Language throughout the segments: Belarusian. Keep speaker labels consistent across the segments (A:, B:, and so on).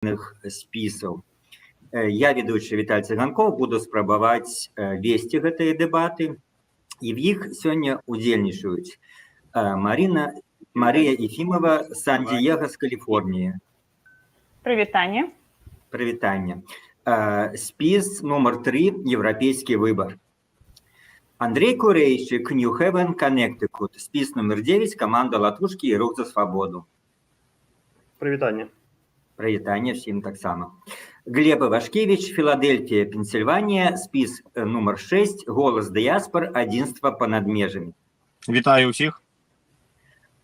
A: Спісаў. Я, ведучы Віталь Цыганкоў, буду спрабаваць весці гэтыя дэбаты, і в іх сёння удзельнічаюць Марина Мария Ефимова, Сан-Дієго з Каліфорніі.
B: Прывітанне.
A: Прывітанне. Спіс нумар 3, «Еўрапейскі выбар». Андрей Курэйчык, Нью-Хэвен, Канектыкут. Спіс нумар 9, каманда Латушкі і Рух за свабоду.
C: Прывітанне.
A: Прывітанне всім таксама. Глеб Ивашкевич, Філадельфія, Пенсільванія, спіс нумар 6, «Голас дыяспор», адзінства па-над межамі.
D: Вітаю ўсіх.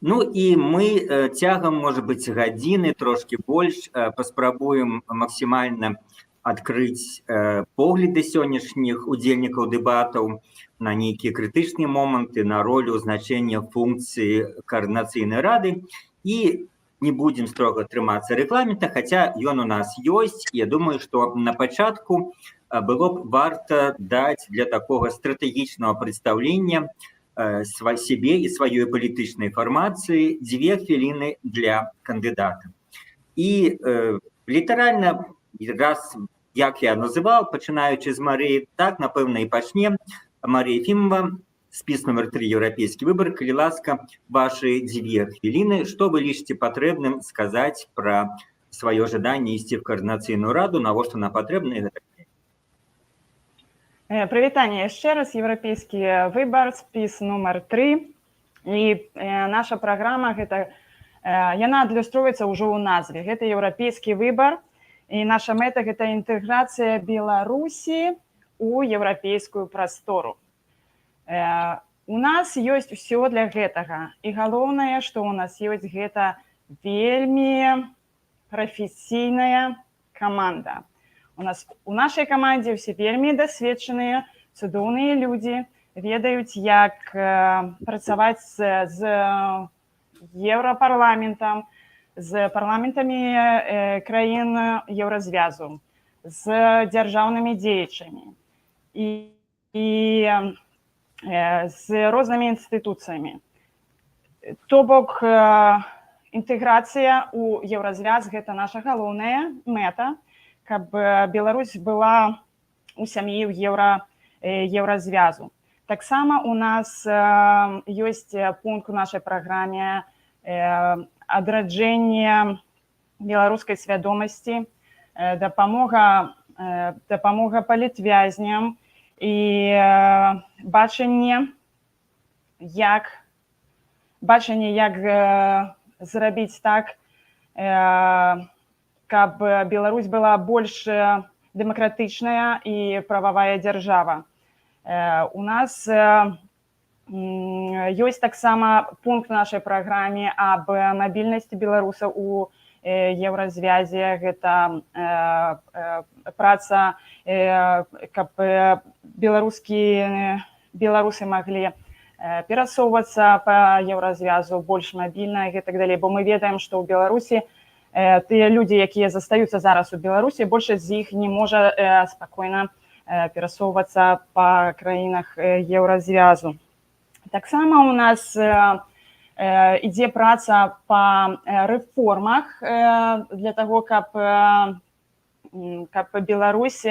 A: Ну і мы цягам, можа быць, гадзіны, трошкі больш, паспрабуем максімальна адкрыць погляды сённяшніх удзельнікаў дэбатаў на нейкія крытычныя моманты, на ролю, значэння, функцыі Каардынацыйнай рады, і не будзем строга трымацца рэгламента, хаця ён у нас ёсць. Я думаю, што на пачатку было б варта даць для такога стратэгічнага прадстаўлення сябе і сваёй палітычнай фармацыі 2 хвіліны для кандыдата. І літаральна раз, як я называл, пачынаючы з Марыі, так, напэўна, і пачнем. Мария Ефимова, спіс нумар 3, «Еўрапейскі выбар», калі ласка, вашы 2 хвіліны, што вы лічыце патрэбным сказаць пра сваё жаданне ісці в Каардынацыйную раду, навошта она патрэбна і гэтак.
B: Прывітанне яшчэ раз. «Еўрапейскі выбар», спіс нумар 3. І наша праграма, гэта яна адлюстроўваецца ўжо ў назве. Гэта еўрапейскі выбар. І наша мэта — гэта інтэграцыя Беларусі у еўрапейскую прастору. У нас ёсць усё для гэтага. І галоўнае, што ў нас ёсць, гэта вельмі прафесійная каманда. У нас, у нашай камандзе ўсе вельмі дасведчаныя, цудоўныя людзі, ведаюць, як працаваць з Еўрапарламентам, з парламентамі краін Еўразвязу, з дзяржаўнымі дзеячамі і з рознымі інстытуцыямі. То бок інтэграцыя ў Еўразвяз — гэта наша галоўная мэта, каб Беларусь была у сям'і ў Еўразвязу. Таксама у нас ёсць пункт у нашай праграме адраджэнне беларускай свядомасці, дапамога палітвязням і бачанне, як зрабіць так, каб Беларусь была больш дэмакратычная і прававая дзяржава. У нас ёсць таксама пункт нашай праграме аб мабільнасці беларусаў у Еўразвязе. Гэта праца, каб беларусы маглі перасоўвацца па Еўразвязу больш мабільна і гэтак далей, бо мы ведаем, што ў Беларусі тыя людзі, якія застаюцца зараз у Беларусі, большасць з іх не можа спакойна перасоўвацца па краінах Еўразвязу. Таксама у нас ідзе праца па рэформах для таго, каб Беларусь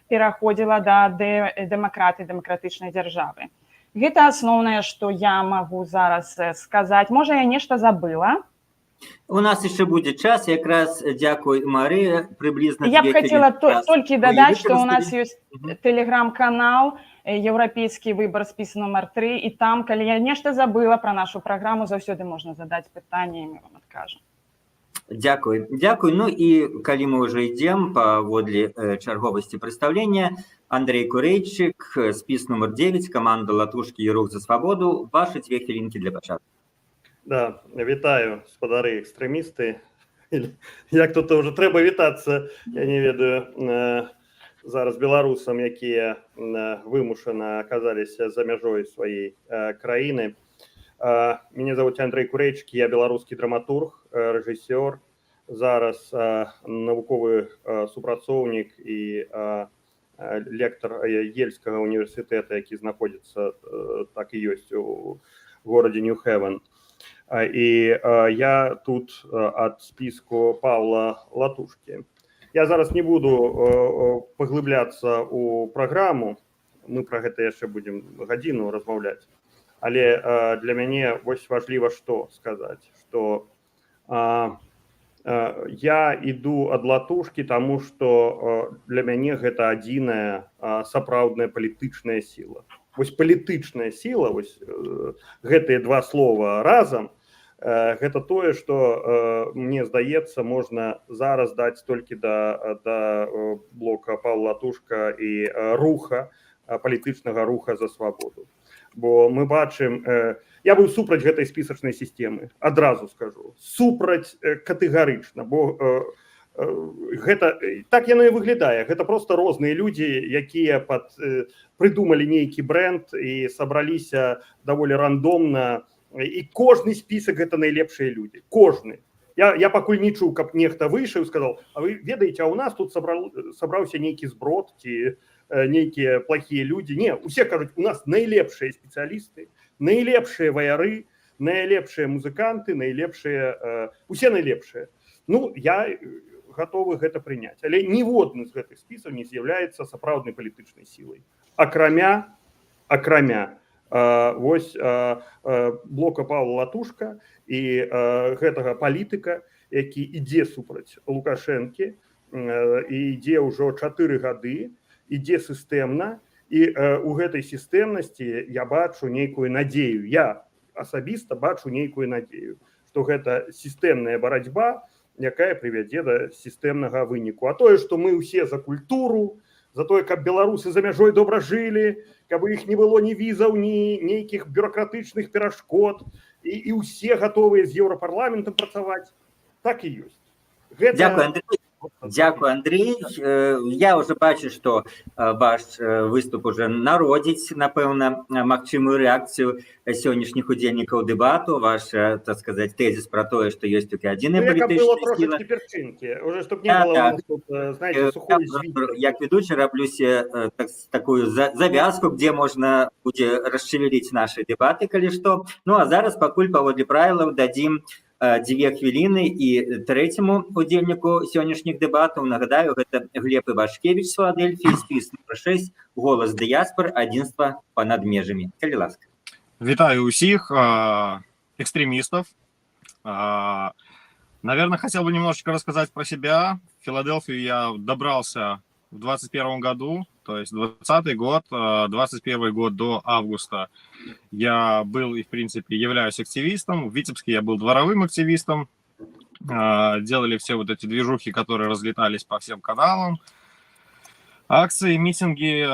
B: пераходзіла да дэмакраты, дэмакратычнай дзяржавы. Гэта асноўнае, што я магу зараз сказаць. Можа, я нешта забыла.
A: У нас яшчэ будзе час якраз. Дзякуй, Марыя, прыблізна
B: Я б
A: дзве
B: хацела
A: хвіліны час
B: толькі
A: вы
B: дадаць, што ў нас
A: выкарысталі.
B: ёсць тэлеграм-канал «Еўрапейскі выбар, спіс нумар 3», і там, калі я нешта забыла пра нашу праграму, заўсёды можна задаць пытанне, і мы вам адкажам.
A: Дзякуй, дзякуй. Ну і калі мы ўжо ідзем паводле чарговасці прадстаўлення, Андрей Курэйчык, спіс нумар 9, каманда Латушкі і Рух за свабоду, вашы 2 хвілінкі для пачатку.
C: Да, вітаю, спадары экстрэмісты. Як тут уже трэба вітацца, я не ведаю, зараз беларусам, якія вымушана аказаліся за мяжой сваёй краіны. Мяне зовут Андрей Курэйчык, я беларускі драматург, рэжысёр, зараз навуковы супрацоўнік і лектар Ельскага універсітэта, які знаходзіцца, так і ёсць, у горадзе Нью-Хэвен. І я тут ад спіску Паўла Латушкі. Я зараз не буду паглыбляцца ў праграму, мы пра гэта яшчэ будзем гадзіну размаўляць. Але для мяне вось важліва што сказаць, што я іду ад Латушкі, таму што для мяне гэта адзіная сапраўдная палітычная сіла. Вось палітычная сіла, вось гэтыя два слова разам, гэта тое, што, мне здаецца, можна зараз даць толькі да блока Павла Латушка і руха, палітычнага руха «За свабоду». Бо мы бачым, я быў супраць гэтай спісачнай сістэмы, адразу скажу, супраць катэгарычна, бо гэта так яно і выглядае, гэта просто розныя людзі, якія прыдумалі нейкі бренд і сабраліся даволі рандомна, і кожны спісак — гэта найлепшыя людзі, кожны. Я пакуль не чуў, каб нехта выйшаў і сказал: «А вы ведаеце, а у нас тут сабраўся нейкі зброд ці нейкія плохія людзі». Не, усе кажуць: «У нас найлепшыя спецыялісты, найлепшыя ваяры, найлепшыя музыканты, найлепшыя, усе найлепшыя». Ну, я гатовы гэта прыняць, але ніводны з гэтых спісаў не з'яўляецца сапраўднай палітычнай сілай, акрамя вось блока Павла Латушка і гэтага палітыка, які ідзе супраць Лукашэнкі і ідзе ўжо 4 гады, ідзе сістэмна, і у гэтай сістэмнасці я бачу нейкую надзею. Я асабіста бачу нейкую надзею, што гэта сістэмная барацьба, якая прывядзе да сістэмнага выніку. А тое, што мы ўсе за культуру, за тое, каб беларусы за мяжой добра жылі, каб у іх не было ні візаў, ні нейкіх бюракратычных перашкод, і ўсе гатовыя з Еўрапарламентам працаваць, так і ёсць.
A: Гэта... Дзякую, Андрей. Дзякую, Андрей. Я уже бачу, что ваш выступ уже народзіць, напэўна, магчымую рэакцыю сённяшніх удзельнікаў дэбату. Ваш, так сказать, тэзіс пра тое, што ёсць толькі адзіная
C: Ну,
A: палітычная
C: сіла. Перчинки. Уже чтоб не было,
A: да,
C: у нас тут, знаете, сухой.
A: Як ведучы раблюся так, такую завязку, где можна будзе расшевелить наши дэбаты, калі што. Ну а зараз пакуль паводле правілаў дадзім 2 хвіліны і трэцяму удзельніку сённяшніх дэбатаў. Нагадаю, гэта Глеб Івашкевич з Філадельфіі, спіс нумар 6, «Голас дыяспор», адзінства па-над межамі. Калі ласка.
D: Вітаю усіх экстремистов. Наверное, хотел бы немножечко рассказать про себя. В Филадельфию я добрался в 21 году, то есть 20 год, 21 год до августа я был и, в принципе, являюсь активистом. В Витебске я был дворовым активистом. Делали все вот эти движухи, которые разлетались по всем каналам. Акции, митинги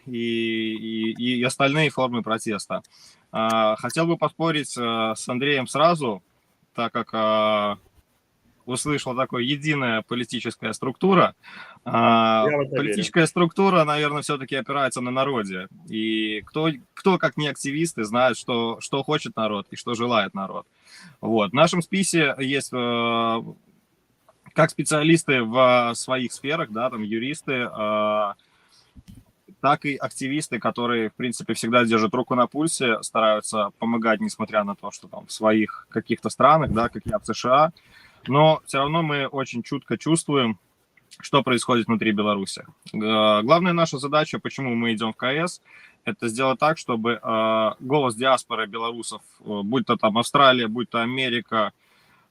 D: и остальные формы протеста. Хотел бы поспорить с Андреем сразу, так как услышал такое: «единая политическая структура».
C: Я в это верю.
D: Политическая структура, наверное, все-таки опирается на народе. И кто как не активисты, знает, что хочет народ и что желает народ. Вот. В нашем списе есть как специалисты в своих сферах, да, там юристы, так и активисты, которые, в принципе, всегда держат руку на пульсе, стараются помогать, несмотря на то, что там в своих каких-то странах, да, как я в США, но все равно мы очень чутко чувствуем, что происходит внутри Беларуси. Главная наша задача, почему мы идем в КС, это сделать так, чтобы голос диаспоры белорусов, будь то там Австралия, будь то Америка,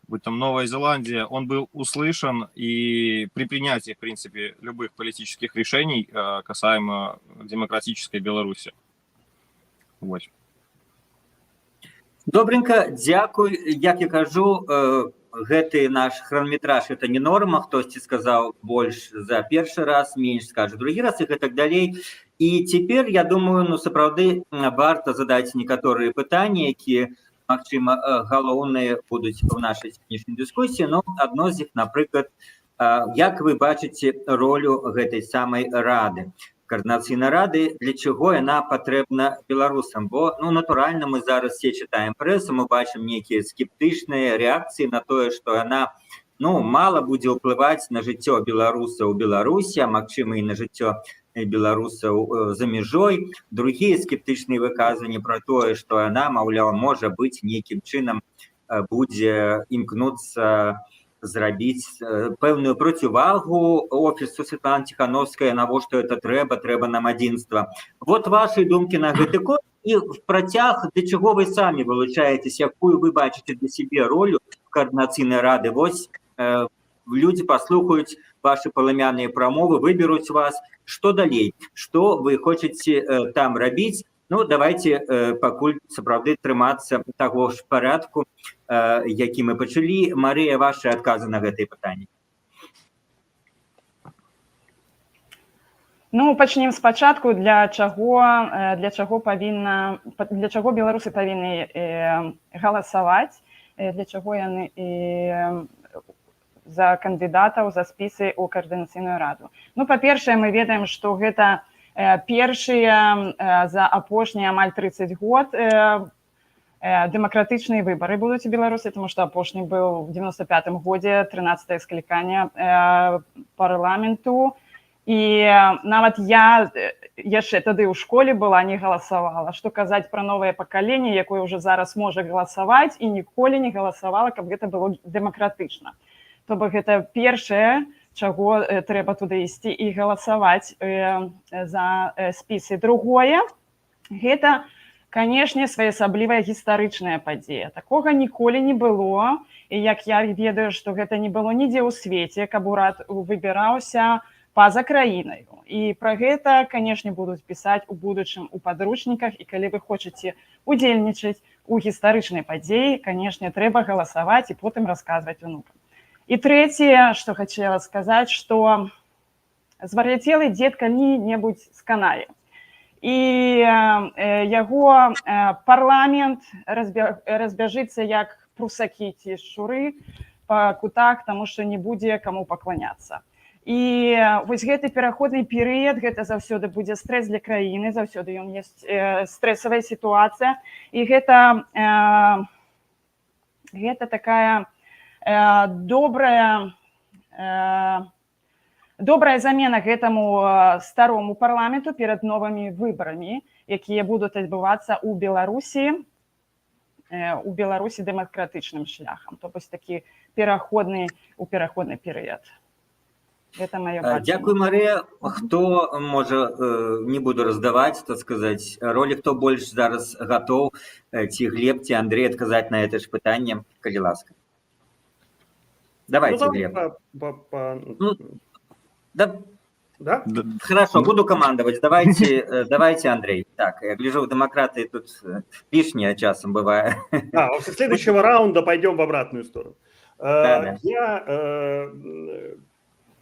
D: будь там Новая Зеландия, он был услышан и при принятии, в принципе, любых политических решений касаемо демократической Беларуси. Вот.
A: Добренька, дзякуй. Як я кажу, гэты наш хранометраж — это не норма. Хтосьці сказаў больш за першы раз, менш скажа другі раз і гэтак далей. І цяпер, я думаю, ну, сапраўды варта задаць некаторыя пытанні, якія, магчыма, галоўныя будуць у нашай сённяшняй дыскусіі. Но адно з іх, напрыклад, як вы бачыце ролю гэтай самай рады, каардынацыйнай рады, для чаго яна патрэбна беларусам? Бо, ну, натуральна, мы зараз все чытаем прэсу, мы бачым нейкія скептычныя рэакцыі на тое, што яна, ну, мала будзе ўплываць на жыццё беларусаў у Беларусі, а магчыма, і на жыццё беларусаў за мяжой. Другія скептычныя выказванні пра тое, што яна, маўляў, можа быць, нейкім чынам будзе імкнуцца зрабіць пэўную процівагу офісу Светланы Ціханоўскай. Навошта это трэба? Трэба нам адзінства. Вот ваши думкі на гэты конт і в працяг, для чаго вы самі вылучаецесь, якую вы бачыце для сябе ролю каардынацыйнай рады? Вось людзі паслухаюць ваши палымяныя прамовы, выберуць вас. Что далей? Что вы хочаце там рабіць? Ну, давайте пакуль сапраўды трымацца таго ж парадку, які мы пачалі. Марыя, ваши адказы на гэтае пытанне.
B: Ну, пачнем спачатку, для чаго беларусы павінны галасаваць, для чаго яны за кандыдатаў, за спісы ў каардынацыйную раду. Ну, па-першае, мы ведаем, што гэта першыя за апошнія амаль 30 год дэмакратычныя выбары будуць у Беларусі, тому што апошні быў в 95 годзе, 13 скліканне парламенту. І нават я яшчэ тады ў школе была, не галасавала. Што казаць пра новае пакаленне, якое ўжо зараз можа галасаваць і ніколі не галасавала, каб гэта было дэмакратычна. То бок гэта першае, чаго трэба туды ісці і галасаваць за спісы. Другое, гэта, канешне, своеасаблівая гістарычная падзея. Такога ніколі не было. І як я ведаю, што гэта не было нідзе ў свеце, каб урад выбіраўся па-за краінаю. І пра гэта, канешне, будуць пісаць у будучым у падручніках. І калі вы хочаце удзельнічаць у гістарычнай падзеі, канешне, трэба галасаваць і потым расказваць унукам. І трэцяе, што хацела сказаць, што звар'яцелы дзед калі-небудзь сканае. І яго парламент разбяжыцца, як прусакі ці шчуры, па кутах, таму што не будзе каму пакланяцца. І вось гэты пераходны перыяд, гэта заўсёды будзе стрэс для краіны, заўсёды ён есть стрэсавая сітуацыя. І гэта такая добрая замена гэтаму старому парламенту перад новымі выбарамі, якія будуць адбывацца ў Беларусі дэмакратычным шляхам. То бок такі пераходны перыяд. Это моё бачанне.
A: Дзякуй, Марыя. Хто можа, не буду раздаваць, так сказать, ролі, хто больш зараз гатоў, ці Глеб, ці Андрей, адказаць на это ж пытанне, калі ласка. Давайте,
C: Ну,
A: Глеб.
C: Ну,
A: Ну, да.
C: Да?
A: Хорошо, буду командовать. Давайте, Андрей. Так, я гляжу, демократы тут лишнее часам бывает.
C: А, со следующего раунда пойдем в обратную сторону.
A: Да.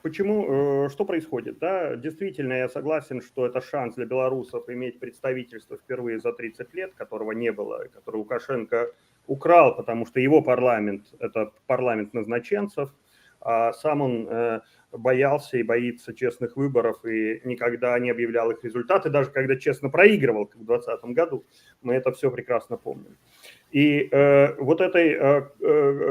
C: Почему, что происходит? Да, действительно, я согласен, что это шанс для белорусов иметь представительство впервые за 30 лет, которого не было, который Лукашенко украл, потому что его парламент – это парламент назначенцев, а сам он боялся и боится честных выборов и никогда не объявлял их результаты, даже когда честно проигрывал, как в 2020 году. Мы это все прекрасно помним. И вот этой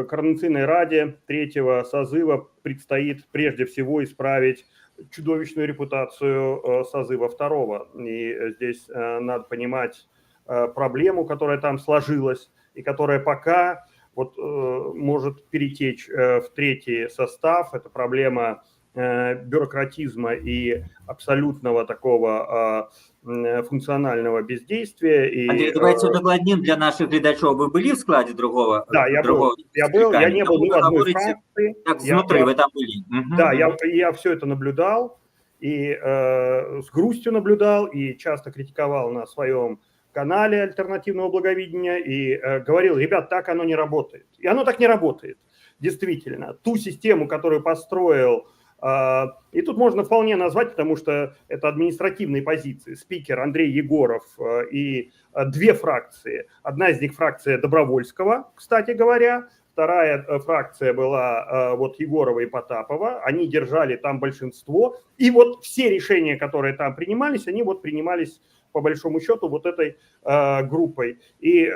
C: Координационной Раде третьего созыва предстоит прежде всего исправить чудовищную репутацию созыва второго. И здесь надо понимать проблему, которая там сложилась и которая пока вот может перетечь в третий состав. Это проблема бюрократизма и абсолютного такого функционального бездействия. И,
A: Андрей, давайте удакладнім для наших гледачоў. Вы были в складе другого?
C: Да, я
A: другого
C: был. Я был, я не был ни в одной фракции.
A: Так, знутры вы там были.
C: Угу. Да, я все это наблюдал, и с грустью наблюдал, и часто критиковал на своем канале альтернативного благовидения, и говорил: ребят, так оно не работает. И оно так не работает, действительно. Ту систему, которую построил, и тут можно вполне назвать, потому что это административные позиции, спикер Андрей Егоров и две фракции. Одна из них фракция Добровольского, кстати говоря, вторая фракция была вот Егорова и Потапова, они держали там большинство, и вот все решения, которые там принимались, они вот принимались по большому счету вот этой группой. И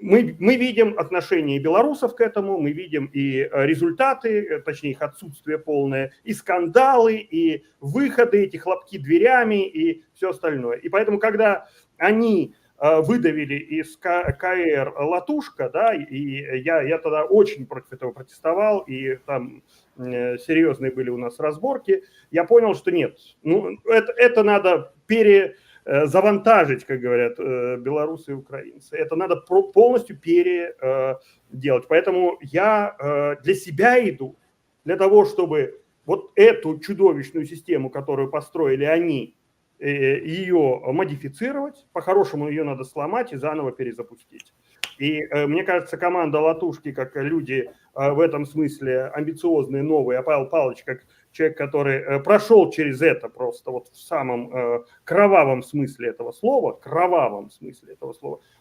C: мы видим отношение белорусов к этому, мы видим и результаты, точнее их отсутствие полное, и скандалы, и выходы, эти хлопки дверями, и все остальное. И поэтому, когда они выдавили из КР Латушко, да, и я тогда очень против этого протестовал, и там серьезные были у нас разборки, я понял, что нет, ну, это надо перезавантажить, как говорят белорусы и украинцы, это надо полностью переделать. Поэтому я для себя иду, для того, чтобы вот эту чудовищную систему, которую построили они, ее модифицировать, по-хорошему ее надо сломать и заново перезапустить. И мне кажется, команда Латушки, как люди в этом смысле амбициозные, новые, а Павел Павлович как человек, который прошел через это просто вот в самом кровавом смысле этого слова,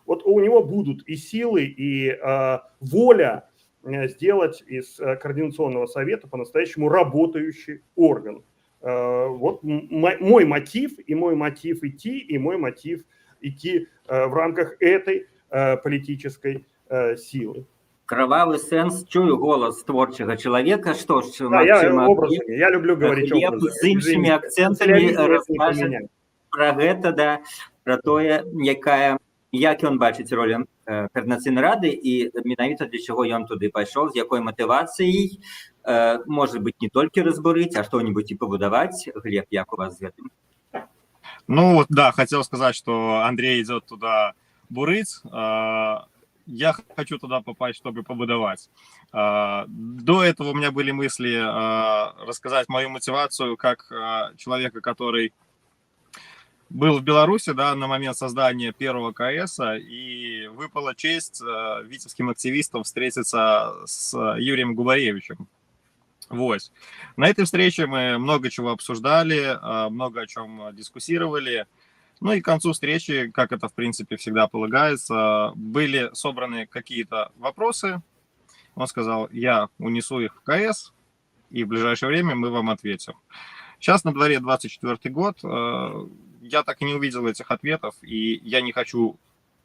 C: вот у него будут и силы, и воля сделать из Координационного совета по-настоящему работающий орган. Вот мой мотив, и мой мотив идти, и мой мотив идти в рамках этой политической силы.
A: Кровавый сэнс, чую голос творчага человека, что ж,
C: да, я образами, я люблю говорить образами.
A: З іншымі акцентамі раскажа про гэта, да, про тое, як ён бачыць ролю Каардынацыйнай рады і менавіта для чаго ён туды пайшоў, з якой матывацыяй, может быть, не толькі разбурыць, а что-нибудь и пабудаваць. Глеб, як у вас з гэтым?
D: Ну, да, хотел сказать, что Андрей идет туда бурыть, я хочу туда попасть, чтобы побудовать. До этого у меня были мысли рассказать мою мотивацию как человека, который был в Беларуси, да, на момент создания первого КС, и выпала честь витебским активистам встретиться с Юрием Губаревичем. Вот. На этой встрече мы много чего обсуждали, много о чем дискуссировали. Ну и к концу встречи, как это, в принципе, всегда полагается, были собраны какие-то вопросы. Он сказал, я унесу их в КС, и в ближайшее время мы вам ответим. Сейчас на дворе 24-й год. Я так и не увидел этих ответов, и я не хочу,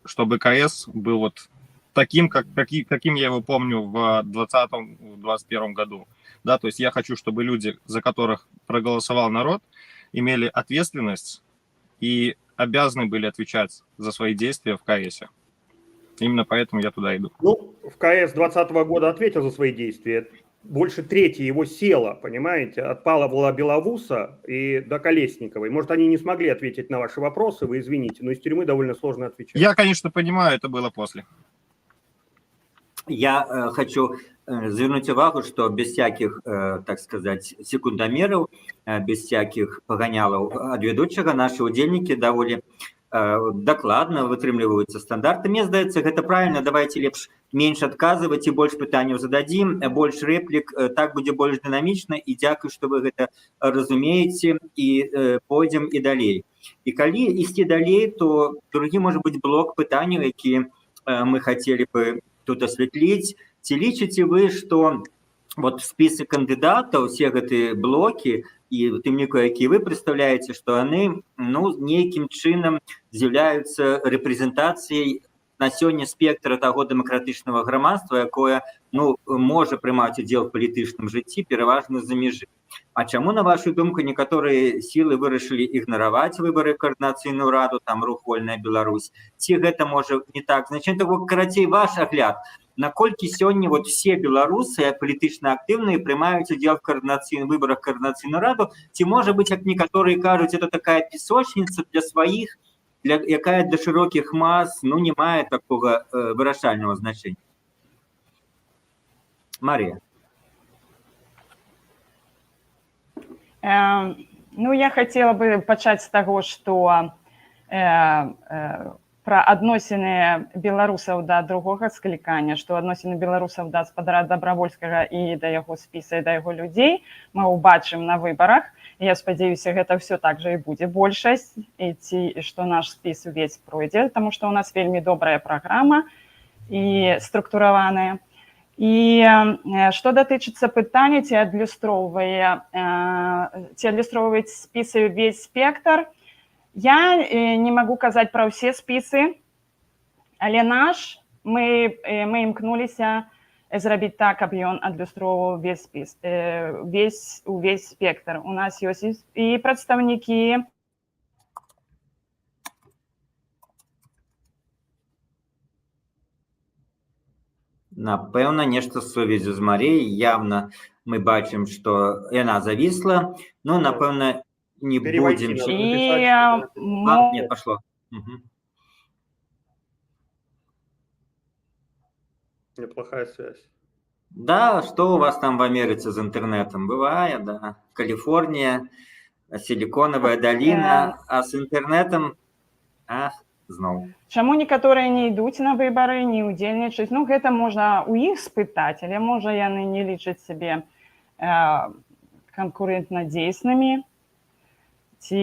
D: чтобы КС был вот таким, каким я его помню в 2020-2021 году. Да, то есть я хочу, чтобы люди, за которых проголосовал народ, имели ответственность и обязаны были отвечать за свои действия в КСе. Именно поэтому я туда иду.
C: Ну, в КС 2020 года ответил за свои действия. Больше трети его села, понимаете, от Павла Белоуса и до Колесниковой. Может, они не смогли ответить на ваши вопросы, вы извините, но из тюрьмы довольно сложно отвечать.
D: Я, конечно, понимаю, это было после.
A: Я хочу звярнуць увагу, что без всяких, так сказать, секундомеров, без всяких паганялаў ад ведучага, наши удзельнікі даволі дакладна вытрымліваюцца стандарты. Мне здаецца, гэта правильно, давайте лепш менш адказваць і больш пытанняў зададзім, больш рэплік, так будзе больш дынамічна, і дзякуй, што вы гэта разумееце, і пойдзем і далей. І калі ісці далей, то другі, можа быць, блок пытанняў, які мы хацелі бы тут асвятліць. Ці лічыце вы, што вот спісы кандыдатаў, усе гэтыя блокі, і тым ліку, які вы прадстаўляеце, што яны, ну, нейкім чынам з'яўляюцца рэпрэзентацыяй на сёння спектра таго дэмакратычнага грамадства, якое, ну, можа прымаць удзел в палітычным жыцці пераважна за мяжы. А чаму, на вашу думку, некаторыя сілы вырашылі ігнараваць выбары Каардынацыйную раду, там рух «Вольная Беларусь»? Ці гэта можа не так? Значит, так, карацей, ваш агляд, наколькі сёння вот все беларусы палітычна актыўныя прымаюць удзел в каардынацыйных выборах Каардынацыйную раду, ці можа быць, як некаторыя кажуць, это такая песочница для сваіх, якая для шырокіх мас, ну, не мае такога вырашального значення? Мария.
B: Ну, я хотела бы пачаць з таго, што пра адносіны беларусаў да другога склікання, што адносіны беларусаў да спадара Дабравольскага і да яго спіса, і да яго людзей мы ўбачым на выбарах. Я спадзяюся, гэта ўсё так жа і будзе большасць, і ці што наш спіс увесь пройдзе, таму што ў нас вельмі добрая праграма і структураваная. І што датычыцца пытання, ці адлюстроўваюць спісы ўвесь спектр, я не магу казаць пра ўсе спісы, але наш, мы імкнуліся зрабіць так, каб ён адлюстроўваў увесь спіс, увесь спектр. У нас ёсць і прадстаўнікі
A: Напэўна, нешта з сувязю з Марыяй. Явно мы бачым, што яна завісла. Ну, напэўна, не
C: Перевойти
A: будзем.
C: надо.
B: І
C: Написать,
A: А, нет, пошло. Мгм.
C: Неплохая связь.
A: Да, что у вас там в Америке с интернетом? Бывает, да. Калифорния, Силиконовая долина, а с интернетом, ах, зноў.
B: Чаму некаторыя не ідуць на выбары, не ўдзельнічаюць? Ну, гэта можна у іх спытаць, але, можа, яны не лічаць сябе канкурэнтна дзейснымі ці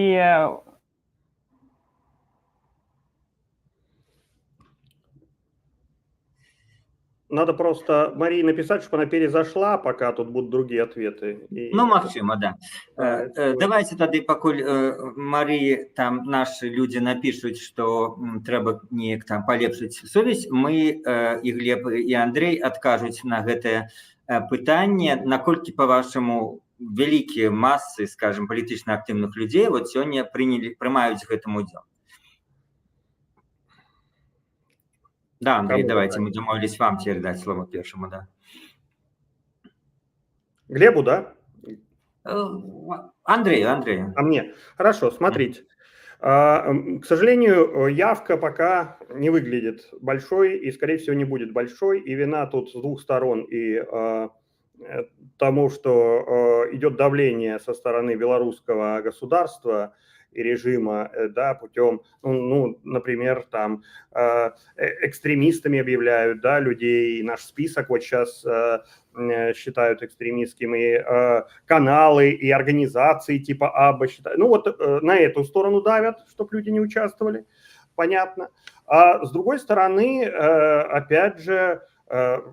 C: Надо просто Марии написать, чтобы она перезашла, пока тут будут другие ответы. И
A: Ну, магчыма, да.
C: Да,
A: Давайте тады, пакуль Марыі там нашы людзі напішуць, што трэба неяк там палепшыць сувязь, мы і Глеб, і Андрей адкажуць на гэтае пытанне, наколькі, па-вашаму, вялікія масы, скажем, палітычна актыўных людзей вот сёння прымаюць гэтым удзел. Да, Андрей,
C: Кому
A: давайте,
C: давать?
A: мы домовились вам теперь дать слово первому, да.
C: Глебу, да?
A: Андрею, Андрею.
C: А мне? Хорошо, смотрите. К сожалению, явка пока не выглядит большой и, скорее всего, не будет большой. И вина тут с двух сторон. И тому, что идет давление со стороны белорусского государства и режима, да, путем, ну, например, там экстремистами объявляют, да, людей, наш список вот щас считают экстремистским, и каналы, и организации типа АББА считают. Ну вот на эту сторону давят, чтоб люди не участвовали, понятно. А с другой стороны, опять же,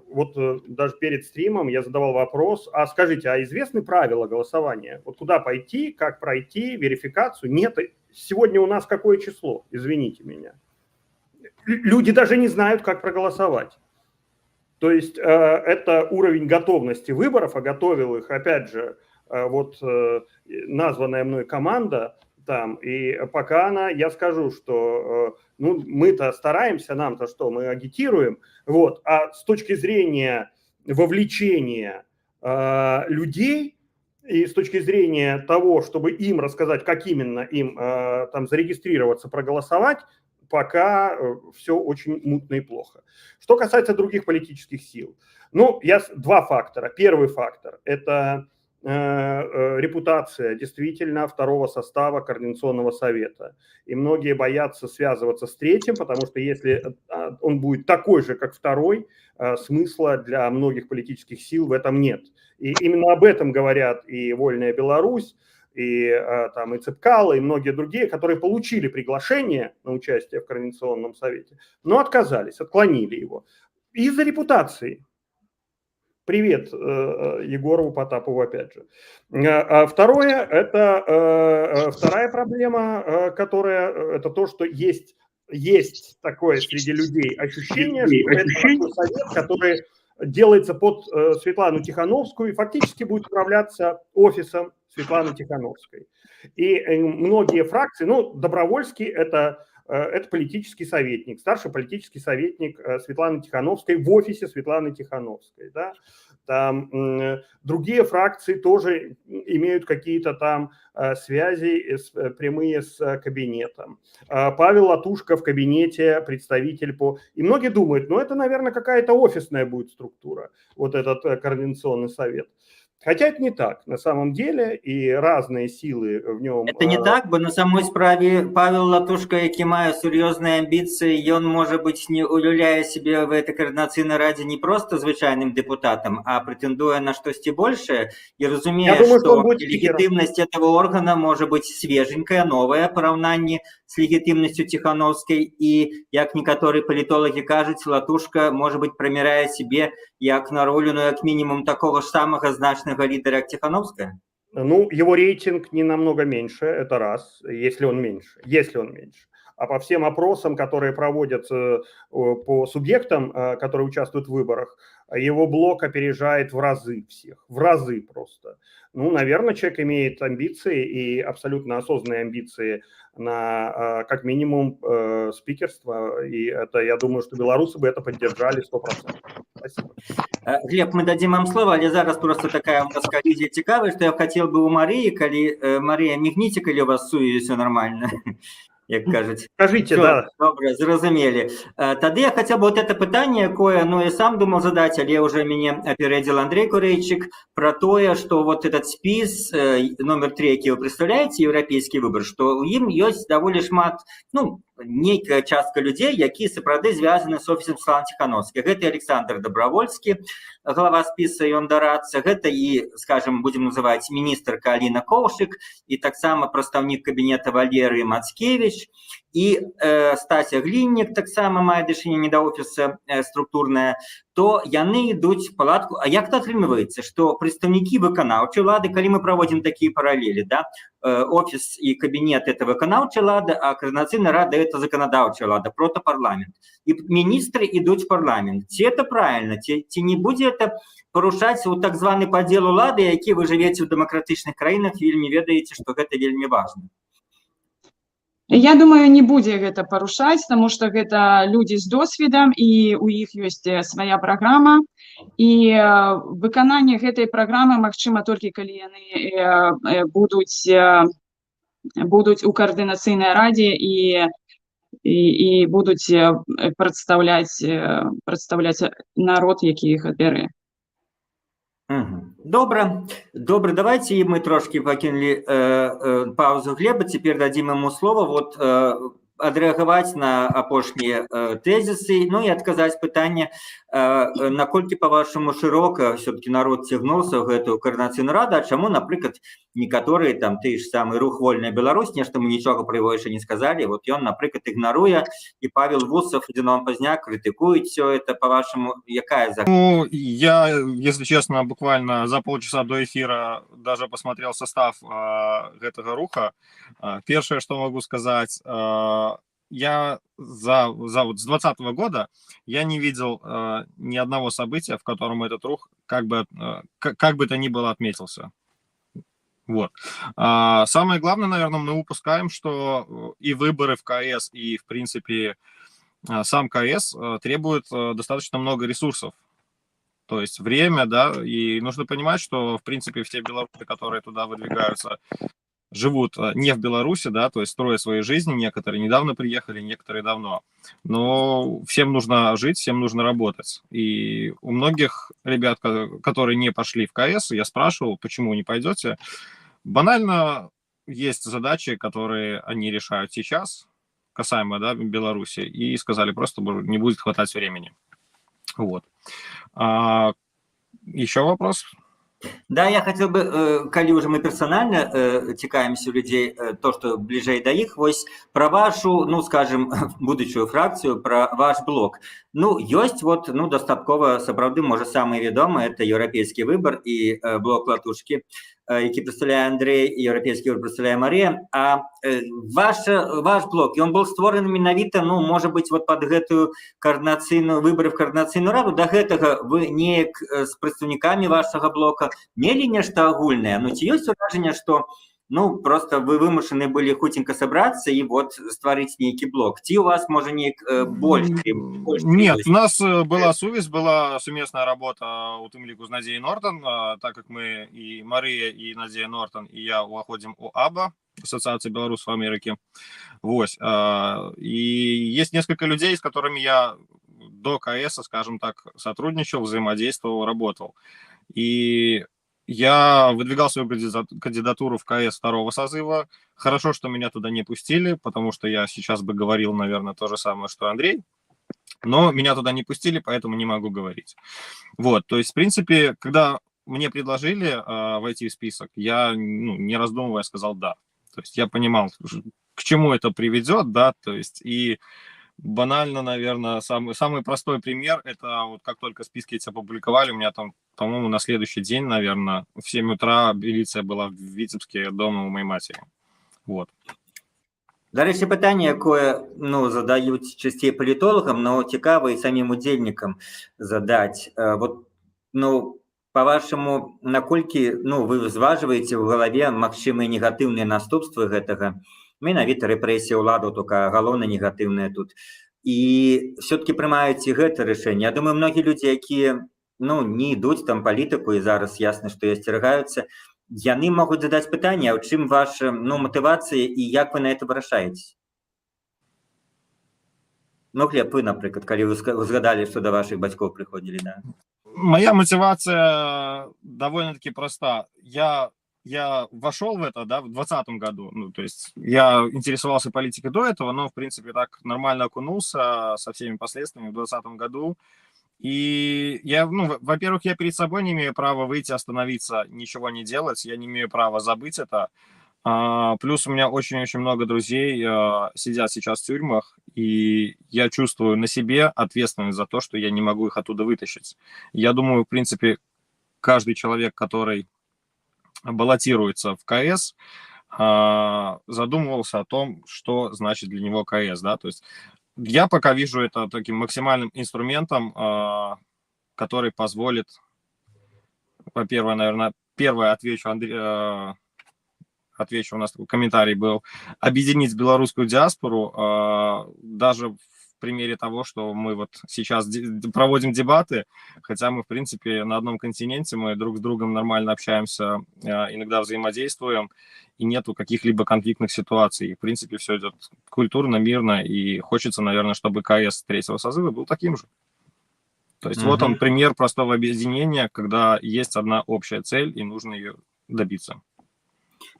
C: вот даже перед стримом я задавал вопрос, а скажите, а известны правила голосования? Вот куда пойти, как пройти, верификацию? Нет, сегодня у нас какое число? Извините меня. Люди даже не знают, как проголосовать. То есть это уровень готовности выборов, а готовил их, опять же, вот названная мной команда там, и пока она, я скажу, что ну, мы-то стараемся, нам-то что, мы агитируем, вот, а с точки зрения вовлечения людей и с точки зрения того, чтобы им рассказать, как именно им там зарегистрироваться, проголосовать, пока все очень мутно и плохо. Что касается других политических сил, ну, два фактора. Первый фактор – это репутация действительно второго состава Координационного совета. И многие боятся связываться с третьим, потому что если он будет такой же, как второй, смысла для многих политических сил в этом нет. И именно об этом говорят и «Вольная Беларусь», и там и Цепкало, и многие другие, которые получили приглашение на участие в Координационном совете, но отказались, отклонили его из-за репутации. Привет Егорову Потапову опять же. А второе, это вторая проблема, которая, это то, что есть такое среди людей ощущение, что это такой совет, который делается под Светлану Тихановскую и фактически будет управляться офисом Светланы Тихановской. И многие фракции, ну, Добровольский – это политический советник, старший политический советник Светланы Тихановской в офисе Светланы Тихановской. Да? Там другие фракции тоже имеют какие-то там связи прямые с кабинетом. Павел Латушко в кабинете представитель по... И многие думают, ну это, наверное, какая-то офисная будет структура, вот этот координационный совет. Хотя это не так на самом деле, и разные силы в нем...
A: Это не так, бо на самой справе Павел Латушко, які мае сур'ёзныя амбіцыі, ён, можа быць, не уяўляе сябе в этой координацыйнай радзе не просто звычайным депутатом, а прэтэндуе на штосьці большее и разумее,
C: думаю,
A: что
C: легитимность
A: легітымнасць этого органа может быть свеженькая, новая в параўнанні с легітымнасцю Тихановской, и, як некаторыя палітолагі кажуць, Латушко, может быть, прамірае себе як на ролю, ну, як мінімум, такого ж самага значнага лидера, как Тихановская?
C: Ну, его рейтинг не намного меньше, это раз, если он меньше, А по всем опросам, которые проводятся по субъектам, которые участвуют в выборах, его блок опережает в разы всех, в разы просто. Ну, наверное, человек имеет амбиции и абсолютно осознанные амбиции на, как минимум, спикерство. И это, я думаю, что белорусы бы это поддержали 100%. Спасибо.
A: Глеб, мы дадзім вам слова, але зараз просто такая у нас калізія цікавая, што я хацеў бы у Марыі, калі Марыя, мігніце, калі у вас сувязь, все нормально, як кажуць.
C: Скажите.
A: Всё,
C: да.
A: Добра, зразумелі. Тады я хацеў бы вот это пытанне, якое, ну, я сам думал задаць, але уже мяне апярэдзіл Андрей Курэйчык, про тое, что вот этот спіс номер 3, які вы прадстаўляеце, «Еўрапейскі выбар», што ў ім ёсць даволі шмат, ну, нейкая частка людзей, які сапраўды звязаны з офісам Светланы Ціханоўскай. Гэта і Александр Добровольскі, глава спіса, ён дарадца, гэта і, скажем, будем называть, міністрка Аліна Коўшык, і таксама прадстаўнік кабінета Валерый Мацкевич, і Стася Гліннік таксама мае дачыненне да офіса структурнае, то яны ідуць в палатку. А як то атрымліваецца, што прадстаўнікі выканаўчай улады, калі мы праводзім такія паралелі, да, офіс і кабінет — это выканаўчая ўлада, а Каардынацыйная рада — это заканадаўчая ўлада, протапарламент. І міністры ідуць в парламент. Ці это правильно, ці не будзе это парушаць у так званы падзел улады, які, вы жывеце ў дэмакратычных краінах, вельмі ведаеце, што гэта вельмі важна?
B: Я думаю, не будзе гэта парушаць, таму што гэта людзі з досведам, і у іх ёсць свая праграма, і выкананне гэтай праграмы магчыма толькі калі яны будуць у Каардынацыйнай радзе і будуць прадстаўляць народ, які іх абярэ.
A: Добра, давайте мы трошкі пакінулі паузу Глеба, теперь дадим ему слово вот адрэагаваць на апошнія тэзісы, ну і адказаць пытанне, наколькі, по-вашаму, шырока все-таки народ цягнуўся ў гэтую Каардынацыйную раду, а чаму, напрыклад, некаторыя там, ты ж самы рух «Вольная Беларусь», нешта мы нічога пра яго яшчэ не сказалі, вот ён, напрыклад, ігнаруе, і Павел Вусов, і Зянон Пазняк крытыкуюць все это. По-вашаму, якая за
D: Ну, я, если честно, буквально за полчаса до эфира даже посмотрел состав гэтага руха. Первое, что могу сказать, я за вот с 2020 года я не видел ни одного события, в котором этот рух как бы то ни было отметился. Вот. Самое главное, наверное, мы упускаем, что и выборы в КС, и, в принципе, сам КС требует достаточно много ресурсов. То есть время, да, и нужно понимать, что, в принципе, все белорусы, которые туда выдвигаются, живут не в Беларуси, да, то есть строят свои жизни, некоторые недавно приехали, некоторые давно. Но всем нужно жить, всем нужно работать. И у многих ребят, которые не пошли в КС, я спрашивал, почему не пойдете. Банально есть задачи, которые они решают сейчас, касаемо, да, Беларуси, и сказали, просто не будет хватать времени. Вот. Еще вопрос?
A: Да, я хотел бы, калі уже мы персонально цікавімся у людзей, то, что бліжэй да іх, вось про вашу, ну, скажем, будучую фракцыю, про ваш блок. Ну, ёсць вот, ну, дастаткова, сапраўды, можа, самы вядомы — это «Еўрапейскі выбар» і блок Латушкі, які прадстаўляе Андрей, «Еўрапейскі выбар» прадстаўляе Марія. А ваш блок, ён был створаны менавіта, ну, можа быть, вот под гэтую каардынацыйную, выборы в Каардынацыйную раду. До гэтага вы неяк з прадстаўнікамі вашага блока мелі нешта агульнае? Ну, ці ёсць уражанне, что, ну, просто вы вымушаны былі хуценька сабрацца і вот стварыць нейкі блок, ці у вас, можа, неяк больш
D: Нет, у нас была сувязь, была сумесная работа, у тым ліку з Надзеяй Нортон, так как мы, и Мария, и Надзея Нортон, и я уваходзім у АБА, Ассоциация белорусов Америки. Вот. И есть несколько людей, с которыми я до КС, скажем так, сотрудничал, взаимодействовал, работал. И я выдвигал свою кандидатуру в КС второго созыва. Хорошо, что меня туда не пустили, потому что я сейчас бы говорил, наверное, то же самое, что Андрей. Но меня туда не пустили, поэтому не могу говорить. Вот, то есть, в принципе, когда мне предложили войти в список, я, ну, не раздумывая, сказал «да». То есть я понимал, к чему это приведет, да, то есть и банально, наверное, самый простой пример — это вот как только списки эти опубликовали, у меня там, по-моему, на следующий день, наверное, в 7 утра милиция была в Витебске дома у моей матери. Вот.
A: Дарэчы, пытанне, якое, ну, задаюць часцей палітолагам, но цікава і самім удзельнікам задаць. Вот, ну, по-вашаму, наколькі, ну, вы ўзважваеце ў галаве магчымыя негатыўныя наступствы гэтага, менавіта рэпрэсіі ўладаў, только галоўна негатыўныя тут. І все-таки прымаюць і гэта рашэнне. Я думаю, многія людзі, якія, ну, не ідуць там палітыку і зараз, ясна, што і асцерагаюцца, яны могуць задаць пытанне: а ў чым ваша, ну, матывацыя і як вы на это вырашаеце? Ну, Глеб, вы, напрыклад, калі вы узгадалі, што да вашых бацькоў прыходзілі, да.
D: Моя мотивация довольно-таки проста. Я вошел в это, да, в 2020 году. Ну, то есть я интересовался политикой до этого, но, в принципе, так нормально окунулся со всеми последствиями в 2020 году. И я, ну, во-первых, я перед собой не имею права выйти, остановиться, ничего не делать. Я не имею права забыть это. Плюс у меня очень-очень много друзей сидят сейчас в тюрьмах, и я чувствую на себе ответственность за то, что я не могу их оттуда вытащить. Я думаю, в принципе, каждый человек, который баллотируется в КС, задумывался о том, что значит для него КС, да, то есть я пока вижу это таким максимальным инструментом, который позволит, во-первых, наверное, первое отвечу, Андрей, отвечу, у нас такой комментарий был, объединить белорусскую диаспору, даже в примере того, что мы вот сейчас проводим дебаты, хотя мы, в принципе, на одном континенте, мы друг с другом нормально общаемся, иногда взаимодействуем, и нету каких-либо конфликтных ситуаций. В принципе, все идет культурно, мирно, и хочется, наверное, чтобы КС третьего созыва был таким же. То есть вот он пример простого объединения, когда есть одна общая цель, и нужно ее добиться.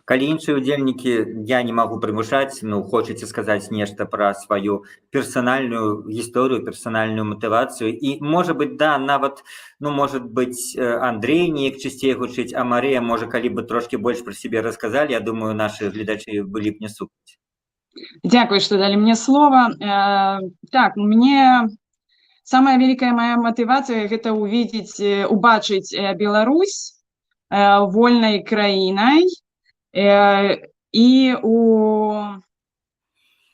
A: Калі іншыя удзельнікі, я не магу прымушаць, ну, хочаце сказаць нешта пра сваю персанальную гісторыю, персанальную матывацыю і, можа быть, да, нават, ну, может быть, Андрей неяк часцей гучыць, а Марыя, можа, калі бы трошкі больш пра сябе расказалі, я думаю, нашы гледачы былі б не супраць.
B: Дзякуй, што далі мне слова. Так, мне самая вялікая моя матывацыя — гэта увидеть, убачыць Беларусь вольнай краінай і у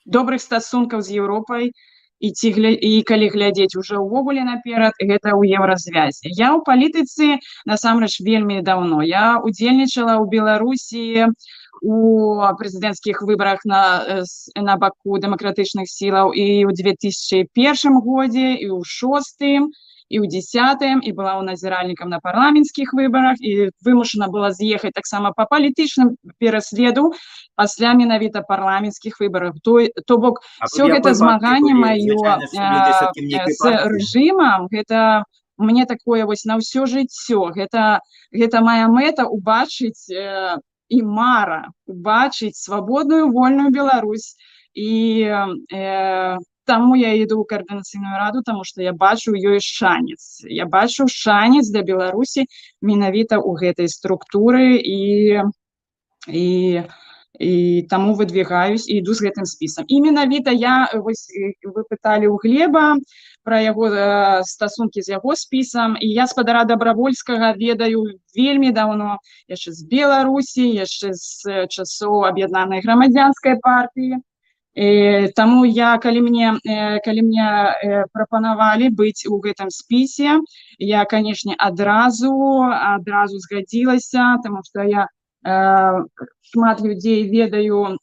B: добрых стасункаў з Еўропай, і ці і калі глядзець уже ўвогуле наперад, гэта ў Еўразвязе. Я ў палітыцы насамрэч вельмі даўно. Я удзельнічала ў Беларусі у прэзідэнцкіх выбарах на баку дэмакратычных сілаў і ў 2001 годзе, і ў шостым, і ў 10-м, і была ў назіральнікам на парламенцкіх выбарах, і вымушана была з'ехаць таксама па палітычным пераследу пасля менавіта парламенцкіх выбараў. То бок
A: А вы
B: всё
A: в
B: гэта
A: якой партыі
B: змаганне
A: былі?
B: маё
A: Звычайна ж, людзі все-таки в нейкай
B: з
A: партыі.
B: рэжымам, гэта мне такое вось на ўсё жыццё. Гэта моя мэта убачыць і мара убачыць свабодную, вольную Беларусь. І таму я іду ў Каардынацыйную раду, таму што я бачу ў ёй шанец. Я бачу шанец для Беларусі менавіта ў гэтай структуры і таму выдвигаюсь і іду з гэтым спісам. І менавіта я, вось, вы пыталі ў Глеба пра яго стасункі з яго спісам, і я спадара Дабравольскага ведаю вельмі даўно, яшчэ з Беларусі, яшчэ з часоў Аб'яднанай грамадзянскай партыі. Таму я, калі мне прапанавалі быць у гэтым спісе, я, канешне, адразу згадзілася, таму што я шмат людзей ведаю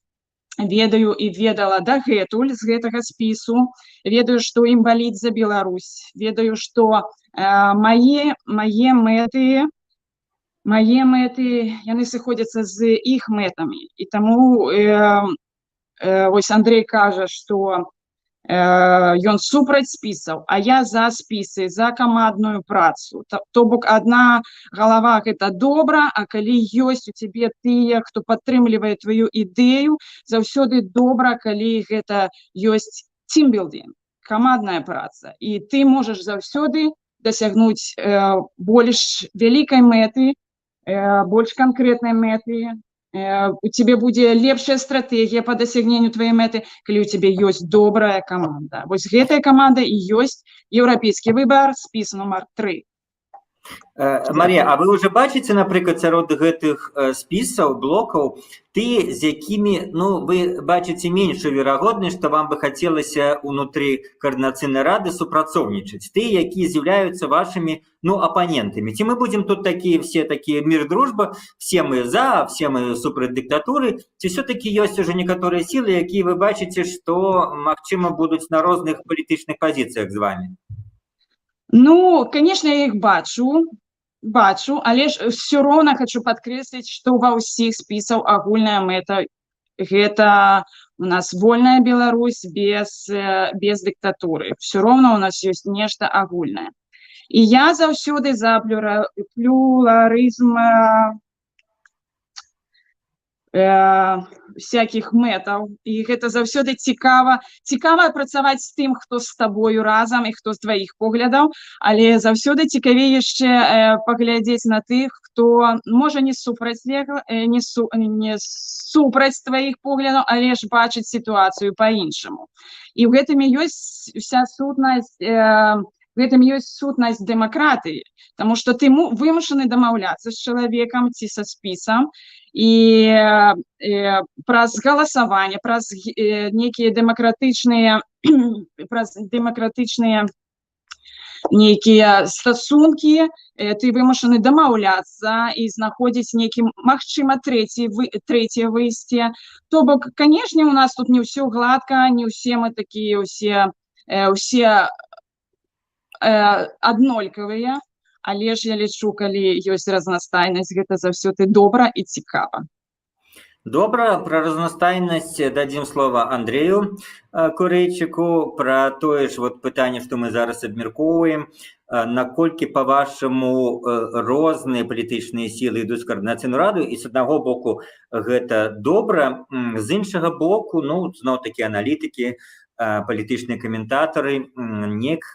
B: і ведала дагэтуль з гэтага спісу, ведаю, што ім баліць за Беларусь, ведаю, што мае мэты, яны сыходзяцца з іх мэтамі. І таму вось Андрей кажа, што ён супраць спісаў, а я за спісы, за камандную працу. То бок адна галава — гэта добра, а калі ёсць у цябе тыя, хто падтрымлівае тваю ідэю, заўсёды добра, калі гэта ёсць тимбилдинг, камандная праца. І ты можаш заўсёды дасягнуць больш вялікай мэты, больш канкрэтнай мэты. У цябе будзе лепшая стратэгія па дасягненню тваёй мэты, калі ў цябе ёсць добрая каманда. Вось гэтая каманда і ёсць «Еўрапейскі выбар», спіс нумар 3.
A: Марія, а вы уже бачыце, напрыклад, сярод гэтых спісаў, блокаў, тыя, з якімі, ну, вы бачыце меншую верагоднасць, што вам бы хацелася унутры Каардынацыйнай рады супрацоўнічаць, тыя, якія з'яўляюцца вашымі, ну, апанентамі? Ці мы будзем тут такія все такія мир, дружба, все мы за, все мы супраць дыктатуры, ці все-таки ёсць уже некаторыя сілы, якія вы бачыце, што, магчыма, будуць на розных палітычных пазіцыях з вами?
B: Ну, конечно, я іх бачу, але ж все роўна хочу падкрэсліць, што ва ўсіх спісаў агульная мэта — гэта у нас вольная Беларусь без дыктатуры. Все роўна у нас ёсць нешта агульнае. І я заўсёды за плюралізм всяких мэтаў, і гэта заўсёды цікава працаваць з тым, хто з табою разам і хто з тваіх поглядаў, але заўсёды цікавей яшчэ паглядзець на тых, хто можа не супраць не супраць тваіх поглядаў, але ж бачыць сітуацыю по-іншаму. І ў гэтым і ёсць вся сутнасць, гэтым ёсць сутнасць дэмакратыі, таму что ты вымушаны дамаўляцца з чалавекам ці са спісам і праз галасаванне, праз нейкія дэмакратычныя, праз дэмакратычныя нейкія стасункі ты вымушаны дамаўляцца і знаходзіць нейкі, магчыма, трэцяе выйсце. То бок, канешне, у нас тут не ўсё гладка, не ўсе мы такія усе аднолькавыя, але ж я лічу, калі ёсць разнастайнасць, гэта заўсёды добра і цікава.
A: Добра, пра разнастайнасць дадзім слова Андрею Курэйчыку, пра тое ж вот пытанне, што мы зараз абмяркоўваем, наколькі, па-вашаму, розныя палітычныя сілы ідуць у Каардынацыйную раду, і з аднаго боку гэта добра, з іншага боку, ну, зноў-такі аналітыкі, палітычныя каментатары неяк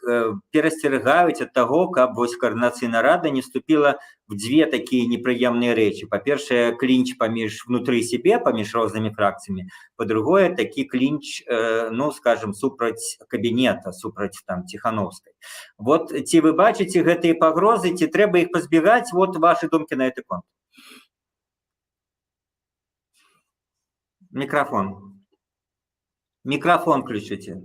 A: перасцерагаюць ад таго, каб вось Каардынацыйная рада не вступила в дзве такія непрыемныя рэчы. Па-першае, клінч паміж внутры сябе, паміж рознымі фракцыямі. Па-другое, такі клінч, ну, скажем, супраць кабінета, супраць там Ціхановскай. Вот ці вы бачыце гэтыя пагрозы, ці трэба іх пазбегаць? Вот ваши думкі на гэты конт. Микрофон. Микрофон включите.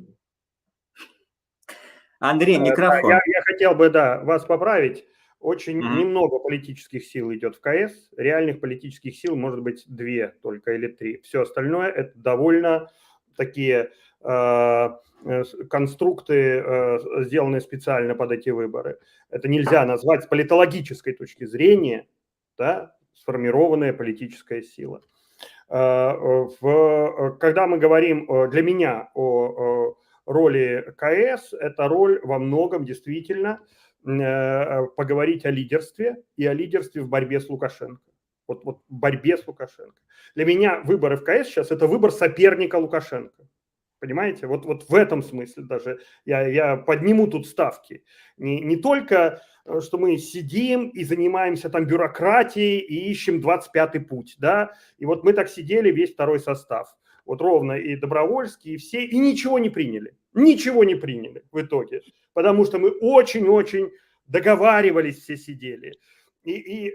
A: Андрей, микрофон.
C: Я хотел бы, да, вас поправить. Очень немного политических сил идет в КС. Реальных политических сил может быть 2 только или 3. Все остальное — это довольно такие конструкты, сделанные специально под эти выборы. Это нельзя назвать с политологической точки зрения, да, сформированная политическая сила. Когда мы говорим для меня о роли КС, это роль во многом действительно поговорить о лидерстве и о лидерстве в борьбе с Лукашенко. Вот в борьбе с Лукашенко. Для меня выборы в КС сейчас — это выбор соперника Лукашенко. Понимаете? Вот в этом смысле даже я подниму тут ставки. Не только, что мы сидим и занимаемся там бюрократией и ищем 25-й путь, да, и вот мы так сидели весь второй состав. Вот ровно и Добровольский, и все, и ничего не приняли. Ничего не приняли в итоге, потому что мы очень-очень договаривались, все сидели. И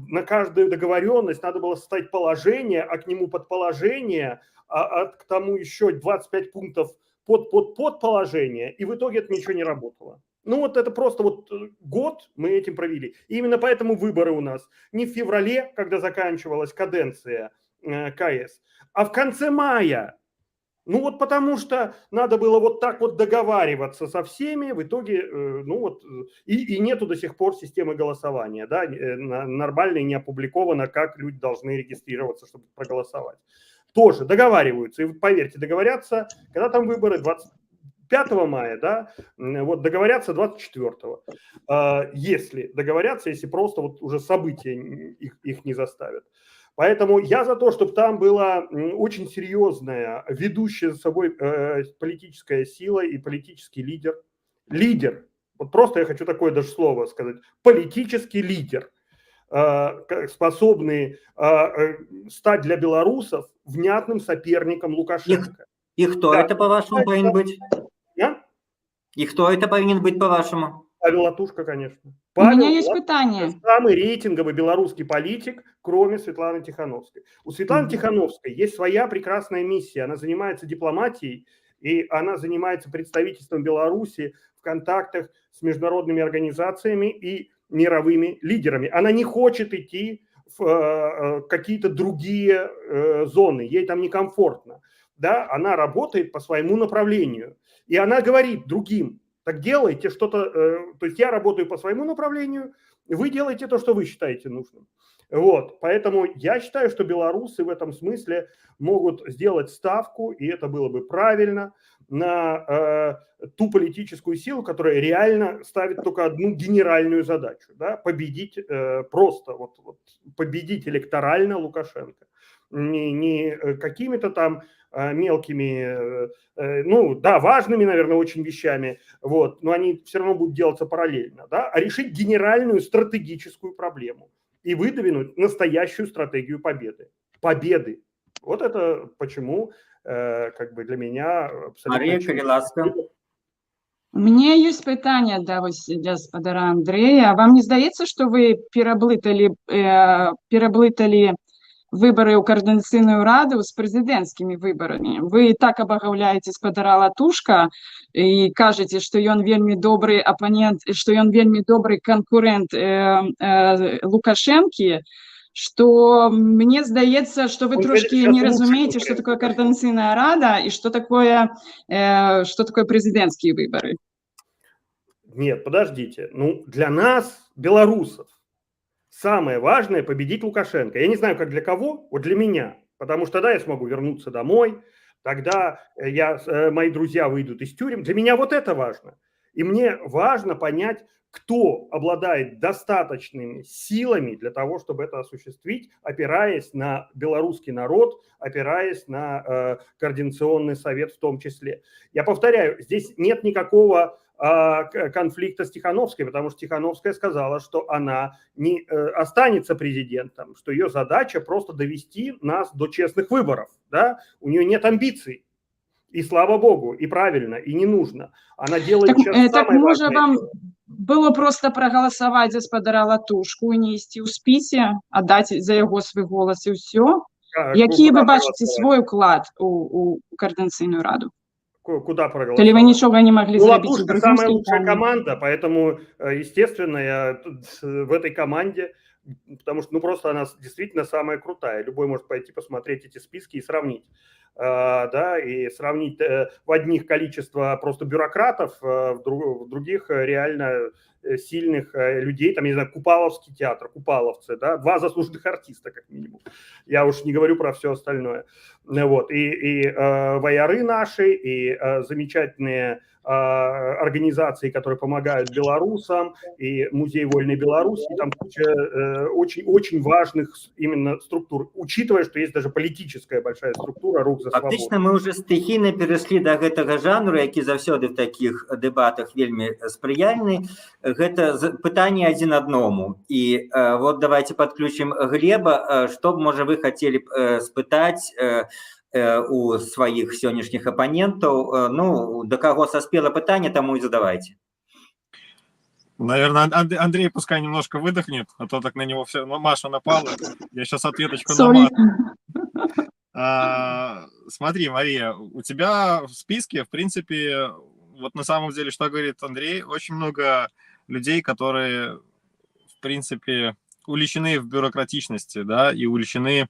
C: на каждую договоренность надо было составить положение, а к нему подположение, а к тому еще 25 пунктов под положение, и в итоге это ничего не работало. Ну вот это просто вот год мы этим провели. И именно поэтому выборы у нас не в феврале, когда заканчивалась каденция КС, а в конце мая. Ну вот потому что надо было вот так вот договариваться со всеми, в итоге, ну вот, и нету до сих пор системы голосования, да, нормально не опубликовано, как люди должны регистрироваться, чтобы проголосовать. Тоже договариваются, и поверьте, договорятся, когда там выборы, 25 мая, да, вот договорятся 24-го, если договорятся, если просто вот уже события их не заставят. Поэтому я за то, чтобы там была очень серьезная, ведущая за собой политическая сила и политический лидер. Лидер. Вот просто я хочу такое даже слово сказать. Политический лидер, способный стать для белорусов внятным соперником Лукашенко.
A: И кто
C: Да.
A: это, по-вашему, повинен быть?
C: А?
A: И кто это повинен быть, по-вашему?
C: Павел Латушко, конечно.
B: У меня
C: Павел
B: есть
C: Латушко
B: пытанне.
C: Самый рейтинговый белорусский политик, кроме Светланы Тихановской. У Светланы Тихановской есть своя прекрасная миссия. Она занимается дипломатией, и она занимается представительством Беларуси в контактах с международными организациями и мировыми лидерами. Она не хочет идти в какие-то другие зоны, ей там некомфортно. Да? Она работает по своему направлению. И она говорит другим: так делайте что-то, то есть я работаю по своему направлению, вы делаете то, что вы считаете нужным. Вот, поэтому я считаю, что белорусы в этом смысле могут сделать ставку, и это было бы правильно, на ту политическую силу, которая реально ставит только одну генеральную задачу, да, победить просто, вот, победить электорально Лукашенко. Не какими-то там мелкими, ну да, важными, наверное, очень вещами, вот, но они все равно будут делаться параллельно, да, а решить генеральную стратегическую проблему и выдвинуть настоящую стратегию победы. Победы. Вот это почему как бы для меня абсолютно
A: Марыя,
C: очевидно.
A: Калі ласка.
B: У мяне ёсць пытанне да, вось, для спадара Андрэя. Вам не здаецца, што вы пераблыталі выбары ў Каардынацыйную раду з прэзідэнцкімі выбарамі? Вы так абагаўляеце спадара Латушка і кажаце, што ён вельмі добры апанент, што ён вельмі добры канкурэнт Лукашэнкі, што мне здаецца, што вы
C: Он
B: трошкі
C: сейчас
B: не
C: лучше
B: разумееце, што
C: конкурент.
B: такое Каардынацыйная рада і што такое прэзідэнцкія выбары.
C: Нет, подождите. Ну, для нас, белорусов, самое важное — победить Лукашенко. Я не знаю, как для кого, вот для меня. Потому что тогда я смогу вернуться домой, тогда мои друзья выйдут из тюрем. Для меня вот это важно. И мне важно понять, кто обладает достаточными силами для того, чтобы это осуществить, опираясь на белорусский народ, опираясь на Координационный совет в том числе. Я повторяю, здесь нет никакого конфликта с Тихановской, потому что Тихановская сказала, что она не останется президентом, что ее задача просто довести нас до честных выборов. Да? У нее нет амбиций. И слава богу, и правильно, и не нужно. Она делает
B: Так,
C: сейчас
B: так
C: самое
B: можа,
C: важное
B: вам
C: дело.
B: было проста прагаласаваць за спадара Латушку і не ісці ў спісе, а даць за яго свой голас і ўсё? Які
C: Куда
B: вы бачыце
C: проголосовать?
B: свой уклад у Каардынацыйную раду?
C: Куда
B: Калі вы
C: проголосовать?
B: нічога не маглі
C: Ну,
B: зрабіць у
C: Латушка
B: другім
C: самая лучшая
B: скліканні?
C: команда, поэтому, естественно, я тут в этой команде, потому что, ну, просто она действительно самая крутая. Любой может пойти посмотреть эти списки и сравнить. Да, и сравнить в одних количество просто бюрократов, в других реально сильных людей, там, не знаю, Купаловский театр, купаловцы, да, два заслуженных артиста, как минимум. Я уж не говорю про все остальное. Вот, и ваяры наши, и замечательные организации, которые помогают белорусам, и Музей Вольной Беларуси, там куча очень, очень важных именно структур, учитывая, что есть даже политическая большая структура «Рух за свободу».
A: Фактычна мы ўжо стыхійна перайшлі да гэтага жанру, які заўсёды в такіх дэбатах вельмі спрыяльны. Гэта пытанне адзін адному. І вот давайте подключим Глеба. Што б, можа, вы хацелі б спытаць у сваіх сённяшніх апанентаў? Ну, да каго саспела пытанне, таму і задавайте.
D: Наверное, Андрей пускай немножко выдохнет, а то так на него все, Маша напала. Я сейчас ответочку на
B: Sorry.
D: Машу. Смотри, Мария, у тебя в списке, в принципе, вот на самом деле, что говорит Андрей, очень много людей, которые, в принципе, уличены в бюрократичности, да, и уличены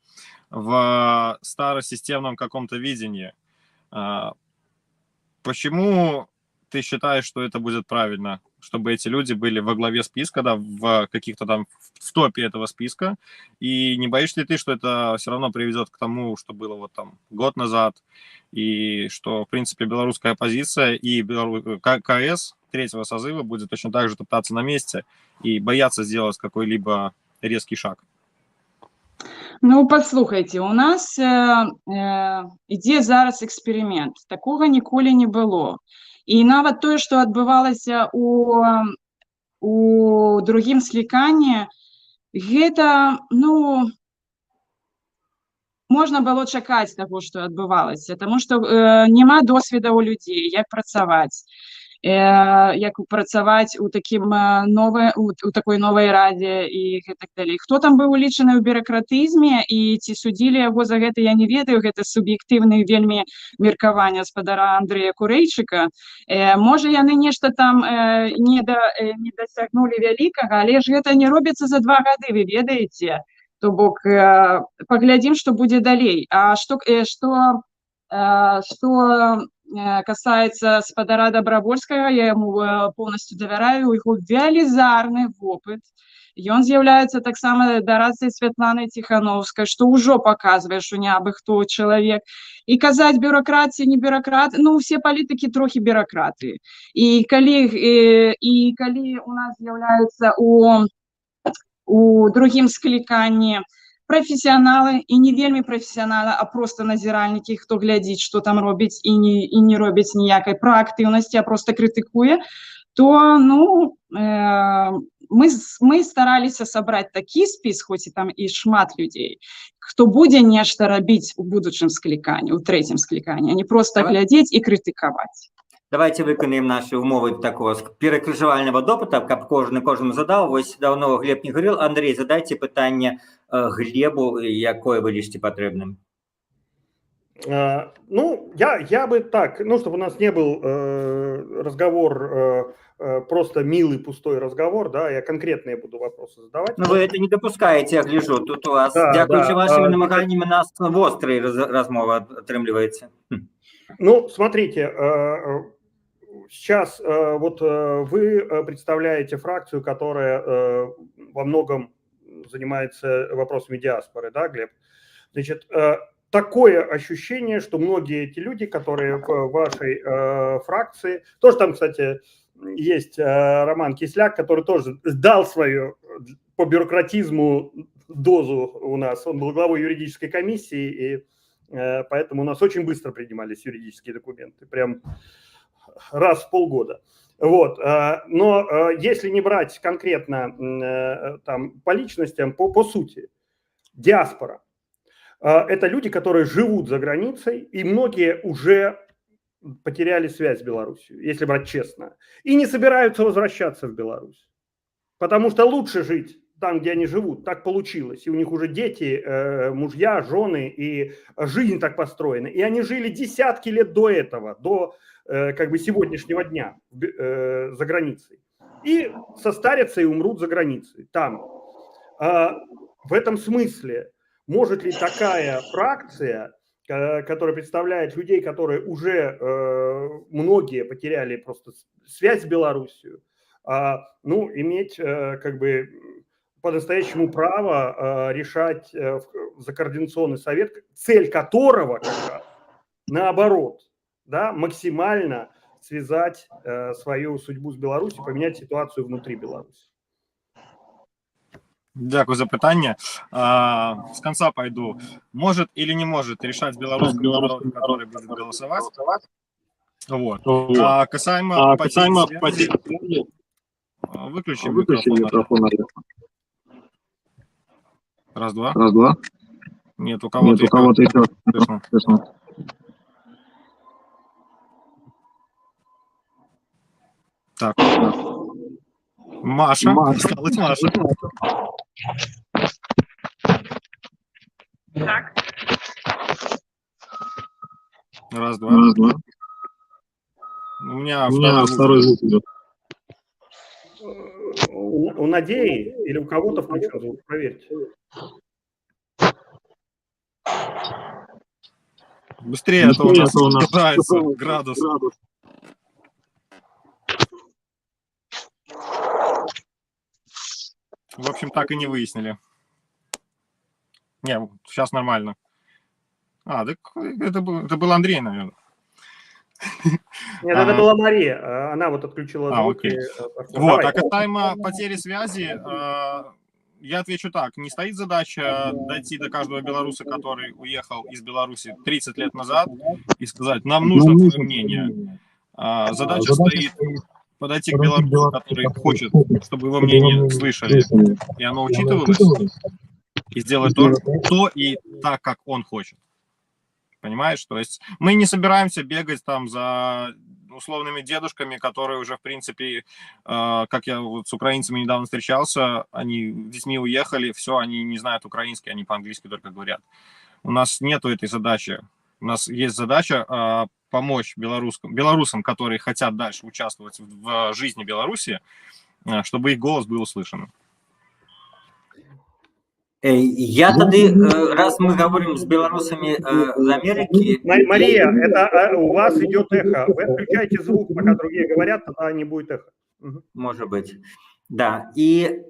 D: в старосистемном каком-то видении. Почему ты считаешь, что это будет правильно, чтобы эти люди были во главе списка, да, в каких-то там, в топе этого списка? И не боишься ли ты, что это все равно приведет к тому, что было вот там год назад, и что, в принципе, белорусская оппозиция и КС третьего созыва будет точно так же топтаться на месте и бояться сделать какой-либо резкий шаг?
B: Ну, паслухайце, у нас ідзе зараз эксперымент. Такога ніколі не было. І нават тое, што адбывалася у другім скліканні, гэта, ну, можна было чакаць таго, што адбывалася, таму што няма досведа ў людзей, як працаваць. як працаваць у такім новай у такой новай радзе і гэтак далей. Хто там быў улічаны ў бюракратызме і ці судзілі яго за гэта, я не ведаю, гэта суб'ектыўны вельмі меркаванне спадара Андрэя Курэйчыка. Можа, яны нешта там не дасягнулі вялікага, але ж гэта не робіцца за 2 гады, вы ведаеце. То бок паглядзім, што будзе далей. А што касаецца спадара Дабравольскага, я яму полностью давяраю, у яго велізарны вопыт. Ён з'яўляецца таксама дарадцай Святланы Ціхановскай, што ўжо паказвае, што не абы хто чалавек. І казаць бюракрат ці не бюракрат, ну, усе палітыкі трохі бюракраты. І калі у нас з'яўляюцца у другім скліканні прафесіяналы, і не вельмі прафесіяналы, а просто назіральнікі, хто глядзіць, што там робіць, і не робіць ніякай праактыўнасці, а просто крытыкуе, то, ну, мы стараліся сабраць такі спіс, хоць і там і шмат людзей, хто будзе нешта рабіць у будучым скліканні, у трэцім скліканні, а не просто глядзець і крытыкаваць.
A: Давайте выканаем наши умовы такого перакрыжавального допыта, каб кожны кожнаму задаў. Вось давно Глеб не говорил. Андрей, задайте пытанне Глебу, якое вы лічыце патрэбным.
C: Ну, я бы так, ну, чтобы у нас не был разговор, просто милый пустой разговор, да, я конкретные буду вопросы задавать.
A: Ну, вы это не допускаете, я гляжу. Тут у вас, да, дзякуючы вашими намаганнямі, нас вострая размова атрымліваецца.
C: Ну, смотрите, сейчас вот вы представляете фракцию, которая во многом занимается вопросами диаспоры, да, Глеб? Значит, такое ощущение, что многие эти люди, которые в вашей фракции, тоже там, кстати, есть Роман Кисляк, который тоже дал свою по бюрократизму дозу у нас. Он был главой юридической комиссии, и поэтому у нас очень быстро принимались юридические документы, прям раз в полгода. Вот. Но если не брать конкретно там, по личностям, по сути, диаспора – это люди, которые живут за границей, и многие уже потеряли связь с Беларусью, если брать честно, и не собираются возвращаться в Беларусь, потому что лучше жить там, где они живут, так получилось, и у них уже дети, мужья, жены, и жизнь так построена, и они жили десятки лет до этого, до как бы сегодняшнего дня за границей, и состарятся и умрут за границей, там. В этом смысле, может ли такая фракция, которая представляет людей, которые уже многие потеряли просто связь с Беларусью, ну, иметь как бы по-настоящему право решать за координационный совет, цель которого как раз наоборот, да, максимально связать свою судьбу с Беларусью, поменять ситуацию внутри Беларуси?
D: Дякую за питание. С конца пойду. Может или не может решать белорусский народ, который будет голосовать? Вот. А касаемо потери связи, выключим микрофон. Раз, два.
E: Раз, два.
D: Нет, у кого-то
E: еще. Слышно.
D: Так. Маша. Осталась Маша.
B: Так.
D: Раз, два.
E: Раз, два.
D: У меня
E: второй звук идет.
C: У Надеи или у кого-то включен звук, проверьте.
D: Быстрее, а то у нас снижается градус. В общем, так и не выяснили. Не, сейчас нормально. А, так это был Андрей, наверное.
C: Нет, это была Мария. Она вот отключила звук.
D: Окей. Вот, а касаемо потери связи, я отвечу так. Не стоит задача дойти до каждого белоруса, который уехал из Беларуси 30 лет назад, и сказать, нам нужно твое мнение. Задача стоит подойти к белорусу, который хочет, чтобы его мнение слышали, и оно учитывалось, и сделать то и так, как он хочет. Понимаешь? То есть мы не собираемся бегать там за условными дедушками, которые уже, в принципе, как я вот с украинцами недавно встречался, они с детьми уехали, все, они не знают украинский, они по-английски только говорят. У нас нету этой задачи. У нас есть задача помочь белорусам, которые хотят дальше участвовать в жизни Беларуси, чтобы их голос был услышан.
A: Я тады, раз мы говорим с белорусами з Америки.
C: Мария, это у вас идет эхо. Вы отключаете звук, пока другие говорят, тогда не будет эхо.
A: Может быть. Да. И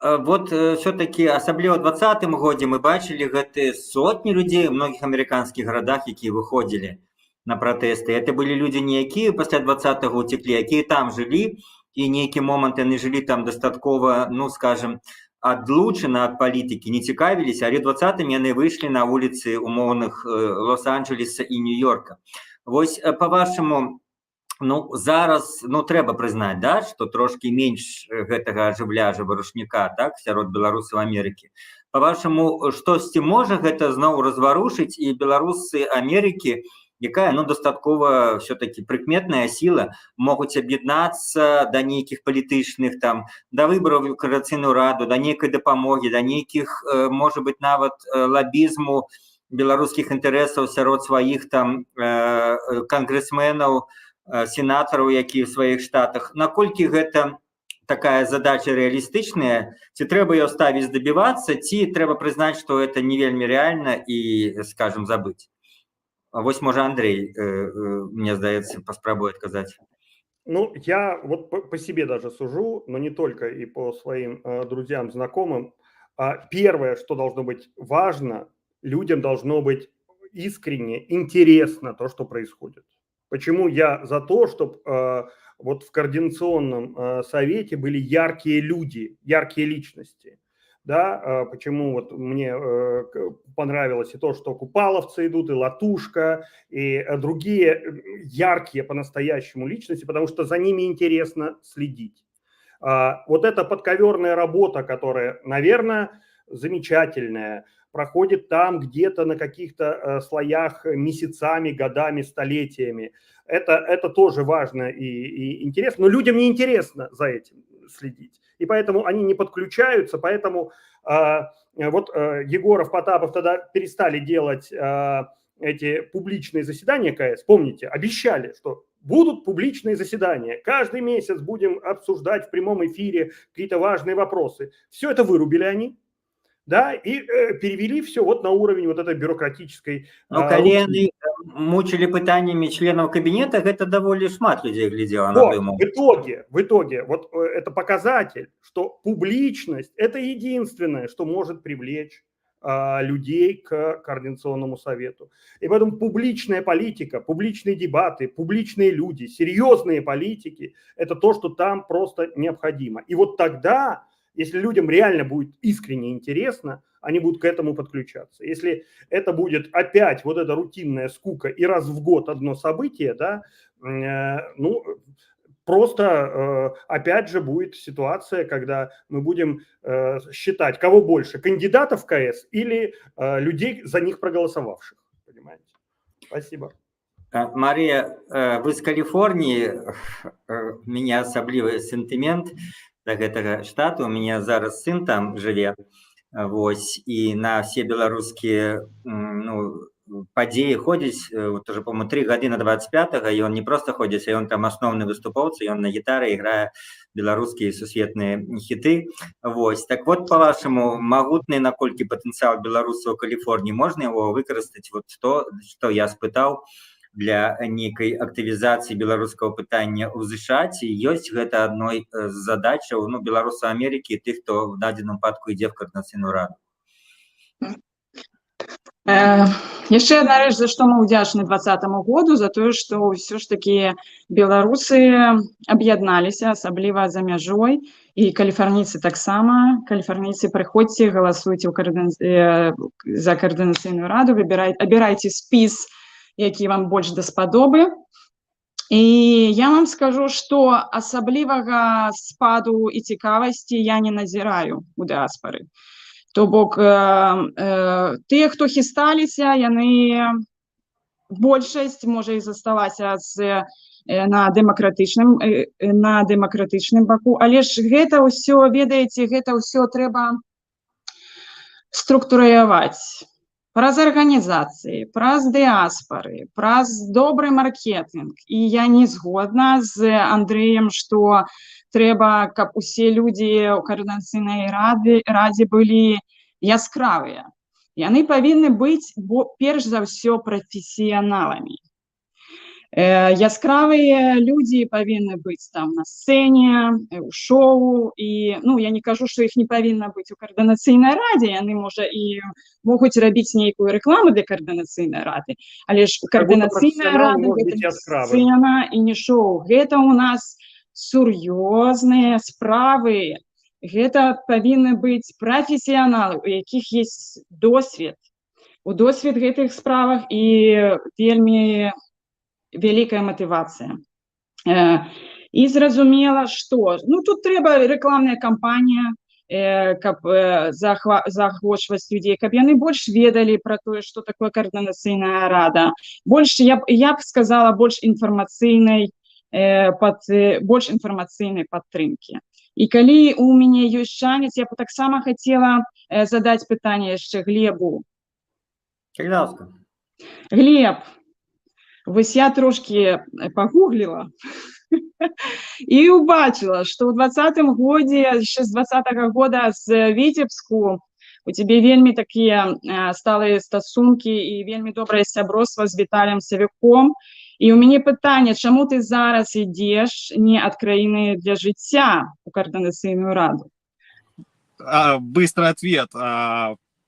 A: вот все-таки, асабліва в 20-м годзе, мы бачылі гэтыя сотні людзей у многіх амерыканскіх гарадах, якія выходзілі на пратэсты. Это былі людзі не якія пасля 20-го уцеклі, якія там жылі, і нейкі момант яны жылі там дастаткова, ну, скажем, адлучана ад палітыкі, не цікавіліся, але 20-м яны выйшлі на вуліцы умоўных Лос-Анджелеса і Нью-Йорка. Вось, по-вашаму, ну, зараз, ну, трэба прызнаць, да, что трошки менш гэтага ажыўляжа варушняка, так, сярод беларусаў Амерыкі. По-вашаму, штосьці можа гэта зноў разварушыць, і беларусы Амерыкі, якая, ну, дастаткова все-таки прыкметная сіла, могуць аб'яднацца да нейкіх палітычных там, да выбараў у Каардынацыйную раду, да нейкай дапамогі, да нейкіх, можа быть, нават лабізму беларускіх інтарэсаў сярод сваіх там кангрэсменаў, сенатараў, якія ў сваіх штатах? Наколькі гэта такая задача рэалістычная, ці трэба ее ставіць, дабівацца, ці трэба прызнаць, что это не вельмі рэальна, і, скажем, забыць? А вось, можа, Андрей, мне здаецца, паспрабуе адказаць.
C: Ну, я вот по себе даже сужу, но не только, и по своим друзьям, знакомым. Первое, что должно быть важно, людям должно быть искренне интересно то, что происходит. Почему я за то, чтобы вот в координационном совете были яркие люди, яркие личности? Да, почему вот мне понравилось и то, что купаловцы идут, и Латушка, и другие яркие по-настоящему личности, потому что за ними интересно следить. Вот эта подковерная работа, которая, наверное, замечательная, проходит там где-то на каких-то слоях месяцами, годами, столетиями. Это тоже важно и интересно, но людям не интересно за этим следить. И поэтому они не подключаются, поэтому вот Егоров, Потапов тогда перестали делать эти публичные заседания КС. Помните, обещали, что будут публичные заседания. Каждый месяц будем обсуждать в прямом эфире какие-то важные вопросы. Все это вырубили они, да, и перевели все вот на уровень вот этой бюрократической.
A: Ну, калі яны мучили пытаннямі членаў кабінета, гэта даволі шмат людзей глядзела на
C: Вот,
A: той момант.
C: В итоге, вот это показатель, что публичность – это единственное, что может привлечь людей к координационному совету. И поэтому публичная политика, публичные дебаты, публичные люди, серьезные политики – это то, что там просто необходимо. И вот тогда, если людям реально будет искренне интересно, они будут к этому подключаться. Если это будет опять вот эта рутинная скука и раз в год одно событие, да, ну, просто опять же будет ситуация, когда мы будем считать, кого больше, кандидатов в КС или людей, за них проголосовавших. Понимаете? Спасибо.
A: Мария, вы з Каліфорніі, у мяне асаблівы сентымент да гэтага штату. У мяне зараз сын там жыве. Вось, і на все беларускія ну, падзеі ходзіць, вот уже, по-моему, 3 гады на 25-го, і он не просто ходзіць, а ён там асноўны выступоўца, ён на гітары іграе беларускія сусветныя хіты. Вось, так вот, по-вашаму, магутны наколькі патэнцыял беларусаў у Каліфорніі, можна его выкарыстаць, вот то, что я спытаў, для нейкай актывізацыі беларускага пытання ў ЗША, ці ёсць гэта адной з задачаў, ну, беларусаў Амерыкі, тых, хто в дадзеным выпадку ідзе в Каардынацыйную раду?
B: Яшчэ адна рэч, за што мы ўдзячны 20-му году, за тое, што ўсё ж такі беларусы аб'ядналіся, асабліва за мяжой, і каліфарнійцы таксама. Каліфарнійцы, прыходзьце, галасуйце за Каардынацыйную раду, выбірай, абірайце спіс, які вам больш даспадобы. І я вам скажу, што асаблівага спаду і цікавасці я не назіраю у дыаспары. То бок тыя, хто хісталіся, яны Большасць можа і засталася на дэмакратычным баку, але ж гэта ўсё, ведаеце, гэта ўсё трэба структураваць праз арганізацыі, праз дыаспары, праз добры маркетынг. І я не згодна з Андрэем, што трэба, каб усе людзі ў каардынацыйнай радзе былі яскравыя. Яны павінны быць, бо перш за ўсё, прафесіяналамі. Яскравыя людзі павінны быць там на сцэне, у шоу, і, ну, я не кажу, што іх не павінна быць у каардынацыйнай радзе, яны, можа, і могуць рабіць нейкую рэкламу для каардынацыйнай рады, але ж каардынацыйная рада — гэта не сцэна і не шоу, гэта ў нас сур'ёзныя справы, гэта павінны быць прафесіяналы, у якіх есть досвед, у досвед гэтых справах і вельмі вялікая матывацыя. І зразумела, што, ну, тут трэба рэкламная кампанія, каб заахвочваць людзей, каб яны больш ведалі пра тое, што такое каардынацыйная рада. Больш, я б сказала, больш інфармацыйнай падтрымкі. І калі у мяне ёсць шанец, я б таксама хацела задаць пытанне яшчэ Глебу.
A: Калі ласка.
B: Глеб, вось я трошкі пагугліла і убачыла, што ў 20-м годзе, яшчэ з 20-го года з Віцебску у цябе вельмі такія сталыя стасункі і вельмі добрае сяброўства з Віталем Савюком. І ў мяне пытанне, чаму ты зараз ідзеш не ад «Краіны для жыцця» у каардынацыйную раду?
D: Быстрый ответ.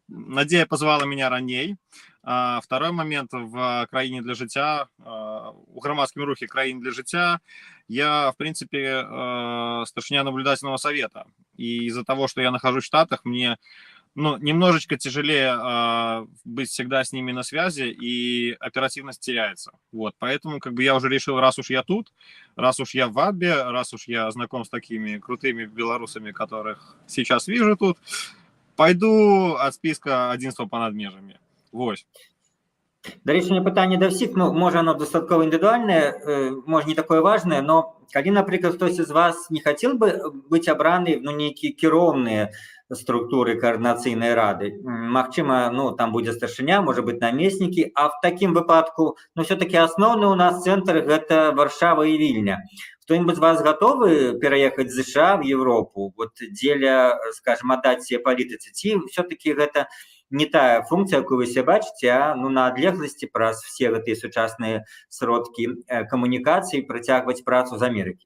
D: Надея позвала меня раней. Второй момент: в «Краіне для жыцця», у грамадскім рухе «Краіны для жыцця» я, в принципе, старшыня наблюдательного совета. И из-за того, что я нахожусь в Штатах, мне, ну, немножечко тяжелее быть всегда с ними на связи, и оперативность теряется. Вот, поэтому как бы я уже решил: раз уж я тут, раз уж я в Аббе, раз уж я знаком с такими крутыми белорусами, которых сейчас вижу тут, пойду от списка «Адзінства па-над межамі». Вось.
A: Дарэчы, у меня пытанне да ўсіх, ну, можа, оно дастаткова індывідуальнае, можа, не такое важное, но калі, напрыклад, хтось з вас не хацеў бы быць абраны, ну, нейкія кіроўныя структуры каардынацыйнай рады, магчыма, ну, там будзе старшыня, можа быць, намеснікі, а в такім выпадку, ну, все-таки асноўны у нас цэнтр — гэта Варшава і Вільня. Кто-нибудь з вас гатовы пераехаць з ЗША в Европу, вот дзеля, скажем, аддаць себе палітыцы, ці все-таки гэта не тая функцыя, якую вы себе бачыце, а, ну, на адлегласці праз все гэтыя сучасныя сродкі камунікацыі працягваць працу з Амерыкі?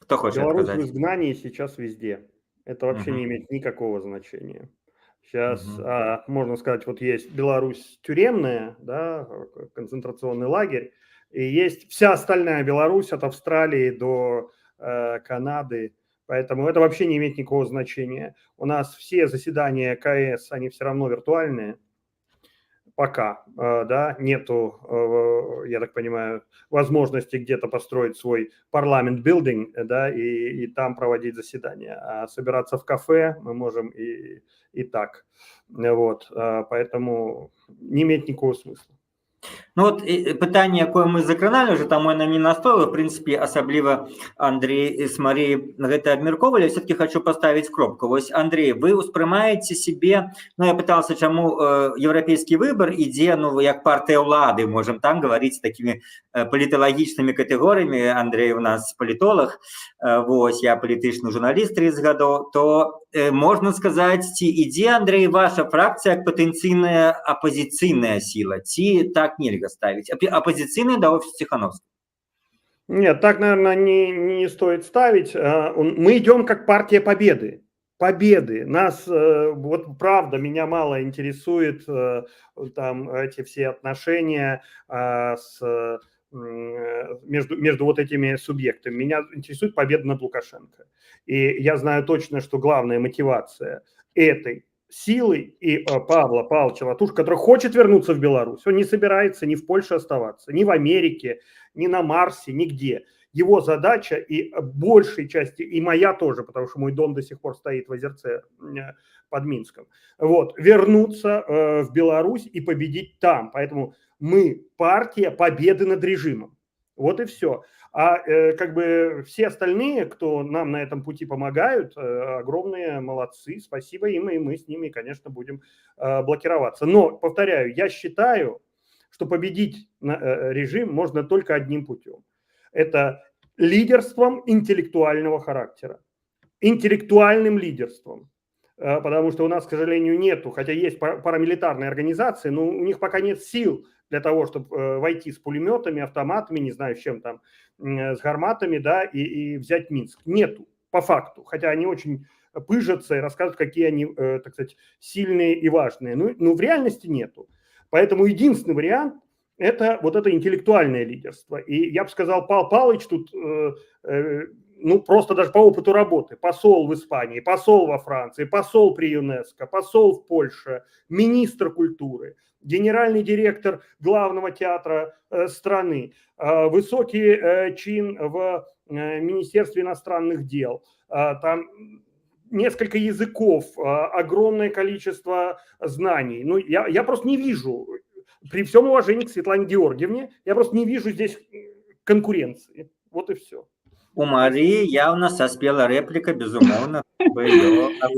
A: Кто хочет
C: Беларусь в
A: сказать?
C: изгнании сейчас везде. Это вообще не имеет никакого значения. Сейчас,
A: Мгм.
C: можно сказать, вот есть Беларусь тюремная, да, концентрационный лагерь, и есть вся остальная Беларусь от Австралии до Канады. Поэтому это вообще не имеет никакого значения. У нас все заседания КС, они все равно виртуальные. Пока, да, нету, я так понимаю, возможности где-то построить свой parliament building, да, и там проводить заседания. А собираться в кафе мы можем и так. Вот, поэтому не имеет никакого смысла.
A: Ну вот пытанне, якое мы закраналі уже, там яно не настойла, в прынцыпе, асабліва Андрей з Маріяй гэта абмяркоўвалі, все-таки хочу поставить кропку. Вось, Андрей, вы ўспрымаеце себе, ну, я пытался, чаму «Еўрапейскі выбар» ідзе, ну, як партыя ўлады, можем там говорить такими паліталагічнымі катэгорыямі, Андрей у нас палітолаг, вось, я палітычны журналіст 30 гадоў, то можна сказаць, ці ідзе, Андрей, ваша фракцыя як патэнцыйная апазіцыйная сіла, ці так нельга ставить? Апозіцыйная да офіса Тихановского?
C: Нет, так, наверное, не стоит ставить. Мы идем как партия победы. Победы. Нас, вот правда, меня мало интересует там эти все отношения между вот этими субъектами. Меня интересует победа над Лукашенко. И я знаю точно, что главная мотивация этой силы и Павла Павловича Латушко, который хочет вернуться в Беларусь, он не собирается ни в Польше оставаться, ни в Америке, ни на Марсе, нигде. Его задача и большей части, и моя тоже, потому что мой дом до сих пор стоит в Озерце под Минском, вот, вернуться в Беларусь и победить там. Поэтому мы партия победы над режимом. Вот и все. А как бы все остальные, кто нам на этом пути помогают, огромные молодцы, спасибо им, и мы с ними, конечно, будем блокироваться. Но, повторяю, я считаю, что победить режим можно только одним путем. Это лидерством интеллектуального характера, интеллектуальным лидерством. Потому что у нас, к сожалению, нету, хотя есть парамилитарные организации, но у них пока нет сил для того, чтобы войти с пулеметами, автоматами, не знаю, с чем там, с гарматами, да, и взять Минск. Нету, по факту. Хотя они очень пыжатся и рассказывают, какие они, так сказать, сильные и важные. Ну, в реальности нету. Поэтому единственный вариант – это вот это интеллектуальное лидерство. И я бы сказал, Пал Палыч тут, ну, просто даже по опыту работы. Посол в Испании, посол во Франции, посол при ЮНЕСКО, посол в Польше, министр культуры, генеральный директор главного театра страны, высокий чин в Министерстве иностранных дел, там несколько языков, огромное количество знаний. Ну, я просто не вижу, при всем уважении к Светлане Георгиевне, я просто не вижу здесь конкуренции. Вот и все.
A: У Марии явно саспела рэпліка, безумоўна.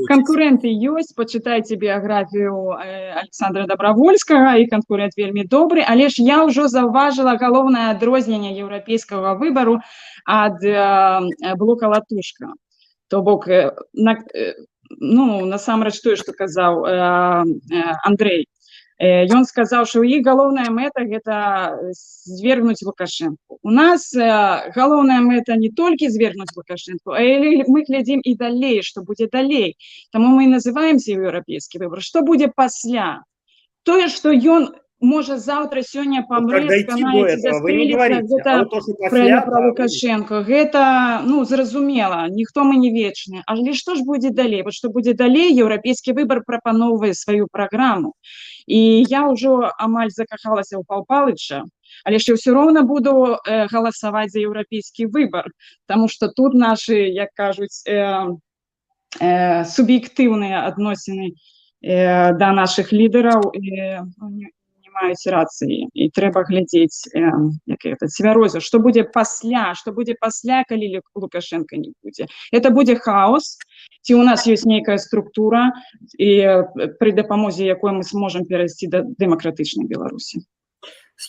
B: Канкурэнты ёсць, пачытайце біяграфію Александра Дабравольскага, і канкурэнт вельмі добры, але ж я ўжо заўважыла галоўнае адрозненне «Еўрапейскага выбару» ад блока Латушка. То бок, ну, насамрэч тое, што казаў Андрей. Ён сказаў, што ў іх галоўная мэта — гэта звергнуць Лукашэнку. У нас галоўная мэта не толькі звергнуць Лукашэнку, а мы глядзім і далей, што будзе далей. Таму мы і называемся «Еўрапейскі выбар». Што будзе пасля? Тое, што ён можа заўтра, сёння памрэ, гэта пра Лукашенко, гэта, ну, зразумела, ніхто мы не вечны. Але што ж будзе далей? Вот што будзе далей, «Еўрапейскі выбар» прапаноўвае сваю праграму. І я ўжо амаль закахалася ў Пал Палыча, але ж ўсё роўна буду галасаваць за «Еўрапейскі выбар», таму што тут нашы, як кажуць, суб'ектыўныя адносіны да нашых лідараў не маюць рацыі, і трэба глядзець, як это, цвяроза, што будзе пасля, што будзе пасля, калі Лукашенко не будзе. Это будзе хаос ці у нас ёсць нейкая структура, і пры дапамозе якой мы сможам перайсці да дэмакратычнай Беларусі?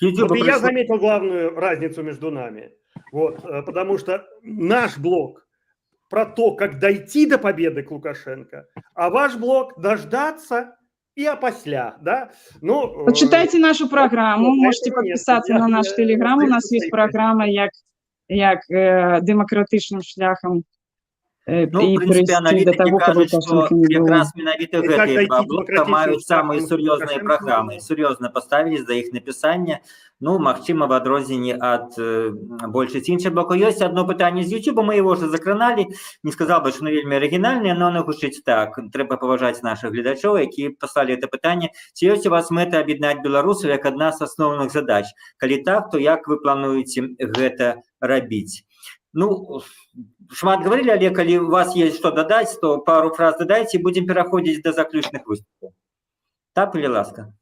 C: Вот я заметил главную разницу между нами. Вот, потому что наш блок про то, как дойти до победы к Лукашенко, а ваш блок — дождаться и опосля, да?
B: Ну, почитайте нашу программу, ну, можете подписаться на наш телеграм, у нас есть программа, як дэмакратычным шляхам
A: Ну, в принципе, аналітыкі кажуць, што якраз менавіта гэтыя два блока маюць самыя сур'ёзныя праграмы, сур'ёзна паставілись да іх напісання, ну, магчыма, в адрозненні ад большасці іншых блокаў. Ёсць одно пытанне з YouTube, мы его уже закраналі, не сказал бы, что вельмі арыгінальнае, но оно гучыць так. Трэба паважаць наших гледачоў, які паслалі это пытанне. Ці ёсць у вас мэта аб'яднаць беларусаў як адна з асноўных задач? Калі так, то як вы плануеце гэта рабіць? Ну, шмат говорили, але калі у вас есть что дадаць, то пару фраз дадайце, будем пераходзіць до заключных выступаў. Так, калі ласка.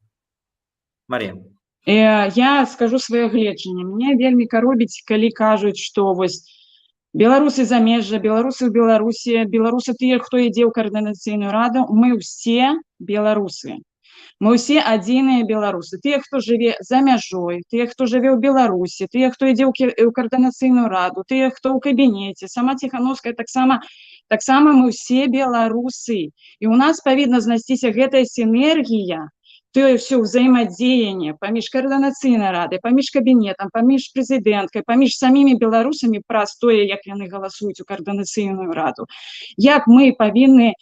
A: Мария.
B: Я скажу сваё гледжанне. Мне вельмі каробіць, калі кажуць, што вось беларусы замежжа, беларусы ў Беларусі, беларусы тыя, хто ідзе ў каардынацыйную раду, мы ўсе беларусы. Мы ўсе адзіныя беларусы. Тыя, хто жыве за мяжой, тыя, хто жыве ў Беларусі, тыя, хто ідзе ў каардынацыйную раду, тыя, хто ў кабінеце, сама Ціхановская таксама, мы ўсе беларусы. І ў нас павінна знайсціся гэтая сінергія, тое ўсё ўзаемадзеянне паміж каардынацыйнай радай, паміж кабінетам, паміж прэзідэнткай, паміж самімі беларусамі праз тое, як яны галасуюць у каардынацыйную раду. Як мы павінны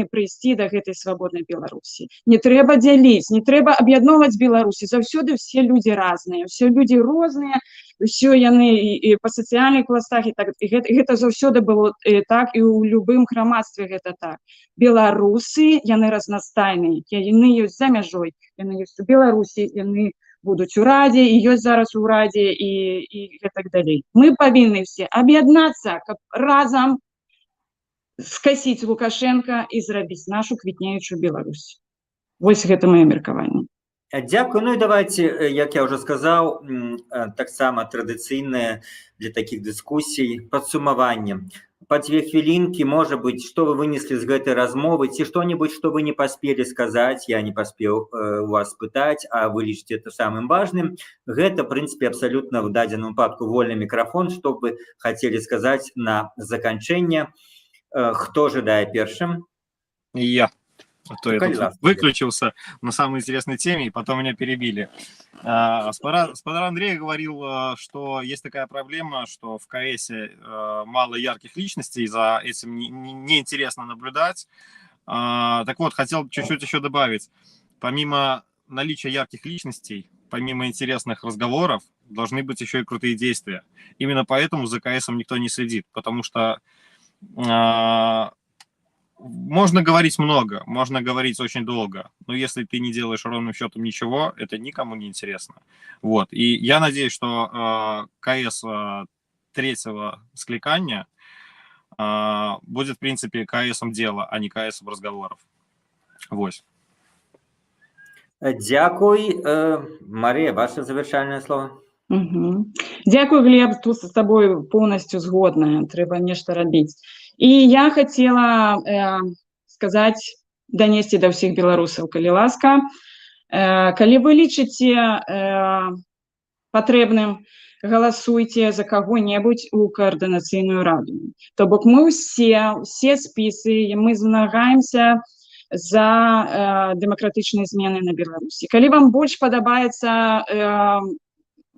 B: прыйсці да гэтай свабоднай Беларусі. Не трэба дзяліць, не трэба аб'ядноўваць Беларусі. Заўсёды ўсе людзі разныя, ўсе людзі розныя, ўсё яны і па сацыяльных пластах, і так, і гэта заўсёды было так, і ў любым грамадстве гэта так. Беларусы, яны разнастайныя, яны ёсць за мяжой, яны ёсць у Беларусі, яны Будуць у радзе і ёсць зараз у радзе і гэтак далей. Мы павінны все аб'яднацца, каб разам скасіць Лукашенко і зрабіць нашу квітнеючую Беларусь. Вось гэта маё меркаванне.
A: Дзякую. Ну і давайте, як я ўжо сказаў, таксама традыцыйнае для такіх дыскусій падсумаванне. Па 2 хвілінкі, можа быць, што вы вынеслі з гэтай размовы ці што-небудзь, што вы не паспелі сказаць, я не паспеў у вас спытаць, а вы лічыце это самым важным. Гэта, в прынцыпе, абсалютна в дадзеным выпадку вольны мікрафон, што бы хацелі сказаць на заканчэнне. Хто жадае першым?
D: Я. А то я
A: Калі
D: тут
A: ласка.
D: Выключился на самой интересной теме, и потом меня перебили. Спадар Андрей говорил, что есть такая проблема, что в КС мало ярких личностей, за этим неинтересно наблюдать. Так вот, хотел чуть-чуть еще добавить. Помимо наличия ярких личностей, помимо интересных разговоров, должны быть еще и крутые действия. Именно поэтому за КСом никто не следит, потому что можно говорить много, можно говорить очень долго, но если ты не делаешь ровным счетом ничего, это никому не интересно. Вот. И я надеюсь, что КС третьего скликання будет, в принципе, КСом дела, а не КСом разговоров. Вось.
A: Дзякуй. Марыя, ваше завяршальнае слова.
B: Угу. Дзякую, Глеб, тут з тобой полностью згодная, трэба нешта рабіць. І я хацела сказаць, данесці да ўсіх беларусаў, калі ласка, калі вы лічыце патрэбным, галасуйце за каго-небудзь у каардынацыйную раду. То бок мы ўсе спісы, мы змагаемся за дэмакратычныя змены на Беларусі. Калі вам больш падабаецца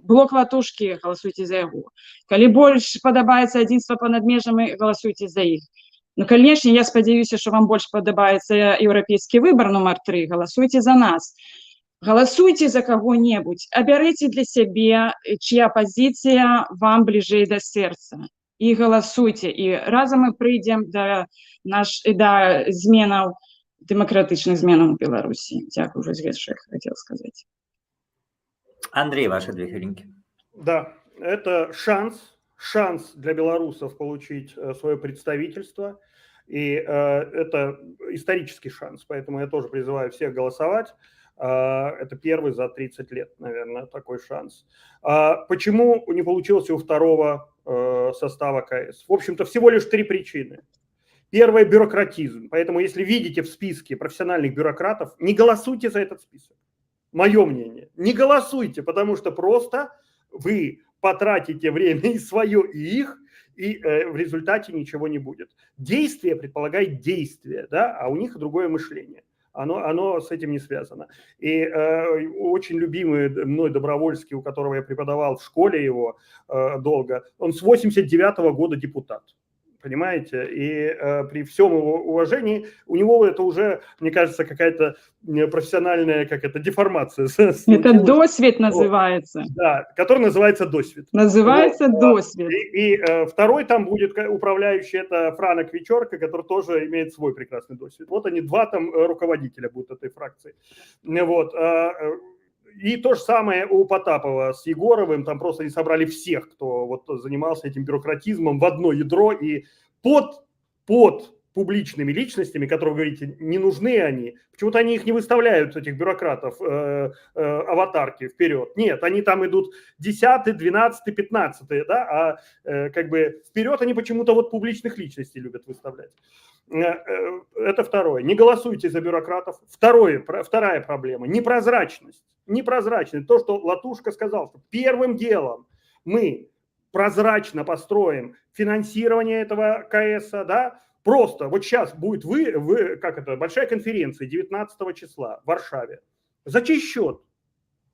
B: блок Латушкі, галасуйце за яго. Калі больш падабаецца «Адзінства па-над межамі», галасуйце за іх. Ну, конечно, я спадзяюся, што вам больш падабаецца «Еўрапейскі выбар» нумар 3, галасуйце за нас. Галасуйце за каго-небудзь, абярыце для сябе, чья пазіцыя вам бліжэй да сэрца. І галасуйце, і разам мы прыйдзем да зменаў, дэмакратычных зменаў у Беларусі. Дзякую, вось гэта, што я хацела сказаць.
A: Андрей, ваши 2 хвілінкі.
C: Да, это шанс для белорусов получить свое представительство. И это исторический шанс, поэтому я тоже призываю всех голосовать. Это первый за 30 лет, наверное, такой шанс. Почему не получилось у второго состава КС? В общем-то, всего лишь три причины. Первое – бюрократизм. Поэтому, если видите в списке профессиональных бюрократов, не голосуйте за этот список. Мое мнение. Не голосуйте, потому что просто вы потратите время и свое, и их, и в результате ничего не будет. Действие предполагает действие, да, а у них другое мышление. Оно с этим не связано. И очень любимый мной Добровольский, у которого я преподавал в школе его долго, он с 89 года депутат, понимаете? И при всем его уважении у него это уже, мне кажется, какая-то профессиональная, как это, деформация.
B: Это досвід называется.
C: Да, который называется досвід.
B: Называется
C: вот,
B: досвід.
C: И второй там будет управляющий, это Франок Вечерка, который тоже имеет свой прекрасный досвід. Вот они, два там руководителя будут этой фракции. Вот. И то же самое у Потапова с Егоровым, там просто они собрали всех, кто вот занимался этим бюрократизмом, в одно ядро и под публичными личностями, которые, вы говорите, не нужны они, почему-то они их не выставляют, этих бюрократов, аватарки вперед. Нет, они там идут 10, 12, 15, да, а как бы вперед они почему-то вот публичных личностей любят выставлять. Это второе. Не голосуйте за бюрократов. Вторая проблема – непрозрачность. Непрозрачность. То, что Латушка сказал, что первым делом мы прозрачно построим финансирование этого КС, да, просто вот сейчас будет как это, большая конференция 19 числа в Варшаве. За чей счет?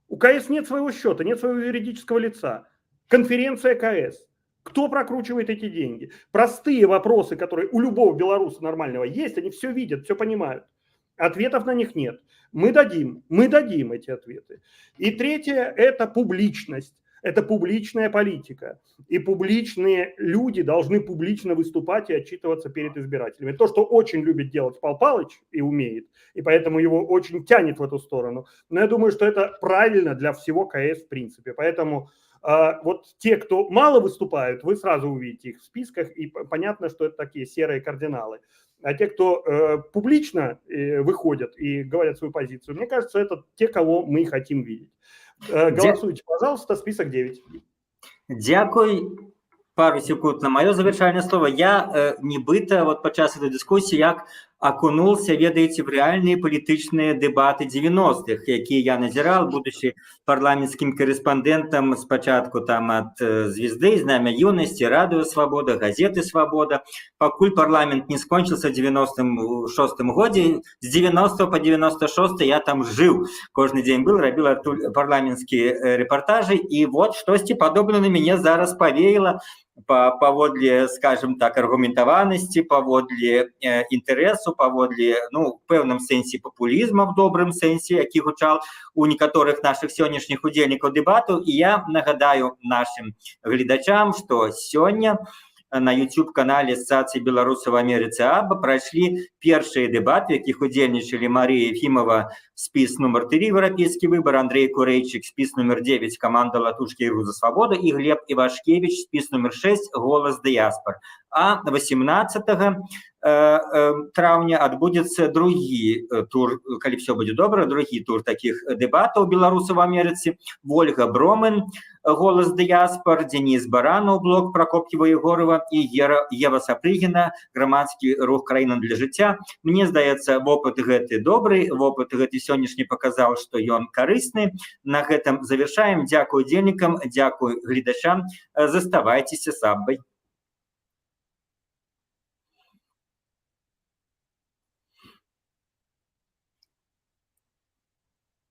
C: У КС нет своего счета, нет своего юридического лица. Конференция КС. Кто прокручивает эти деньги? Простые вопросы, которые у любого белоруса нормального есть, они все видят, все понимают. Ответов на них нет. Мы дадим эти ответы. И третье – это публичность. Это публичная политика. И публичные люди должны публично выступать и отчитываться перед избирателями. То, что очень любит делать Пал Палыч и умеет, и поэтому его очень тянет в эту сторону. Но я думаю, что это правильно для всего КС в принципе. Поэтому вот те, кто мало выступают, вы сразу увидите их в списках, и понятно, что это такие серые кардиналы. А те, кто публично выходят и говорят свою позицию, мне кажется, это те, кого мы хотим видеть. Голосуйте, пожалуйста, список 9.
A: Дзякуй. Пару секунд на маё завяршальнае слова. Я нібыта вот падчас этой дыскусіі як окунулся, ведаеце, в рэальныя палітычныя дэбаты 90-х, якія я назірал, будучи парламенцкім карэспандэнтам спачатку там ад «Звезды», «Знамя юности», Радыё Свабода, газеты «Свабода». Пакуль парламент не скончился в 96 годзе, з 90 по 96 я там жыў. Кожны дзень был, рабіў адтуль парламенцкія рэпартажы, і вот штосьці падобна на мяне зараз павеяла паводле, скажем так, аргументаванасці, паводле інтарэсу, паводле, ну, пэўным сэнсе папулізма, в добрым сэнсе, які гучал у некаторых наших сённяшніх удзельнікаў дэбатаў. І я нагадаю нашим гледачам, што сёння на YouTube канале Асацыяцыі беларусаў в Амерыцы АБА прайшлі першыя дэбаты, якіх удзельнічалі Марія Ефімова, спіс нумар 3, «Еўрапейскі выбар», Андрей Курэйчык, спіс нумар 9, каманда Латушкі і за свабоду, і Глеб Івашкевич, спіс нумар 6, «Голас дыяспор». А 18 траўня адбудзецца другі тур, калі все будзе добра, другі тур таких дэбатаў беларусаў в Амерыцы. Вольга Бромен, «Голас дыяспор», Денис Баранаў, «Блок Прокоп'ева Егорова», і Ева Сапрыгіна, грамадскі рух «Краіна для жыцця». Мне здаецца, вопыт гэты добры, вопыт гэты сённяшні паказаў, што ён карысны. На гэтым завяршаем. Дзякую удзельнікам, дзякую гледачам. Заставайцеся з Аббай.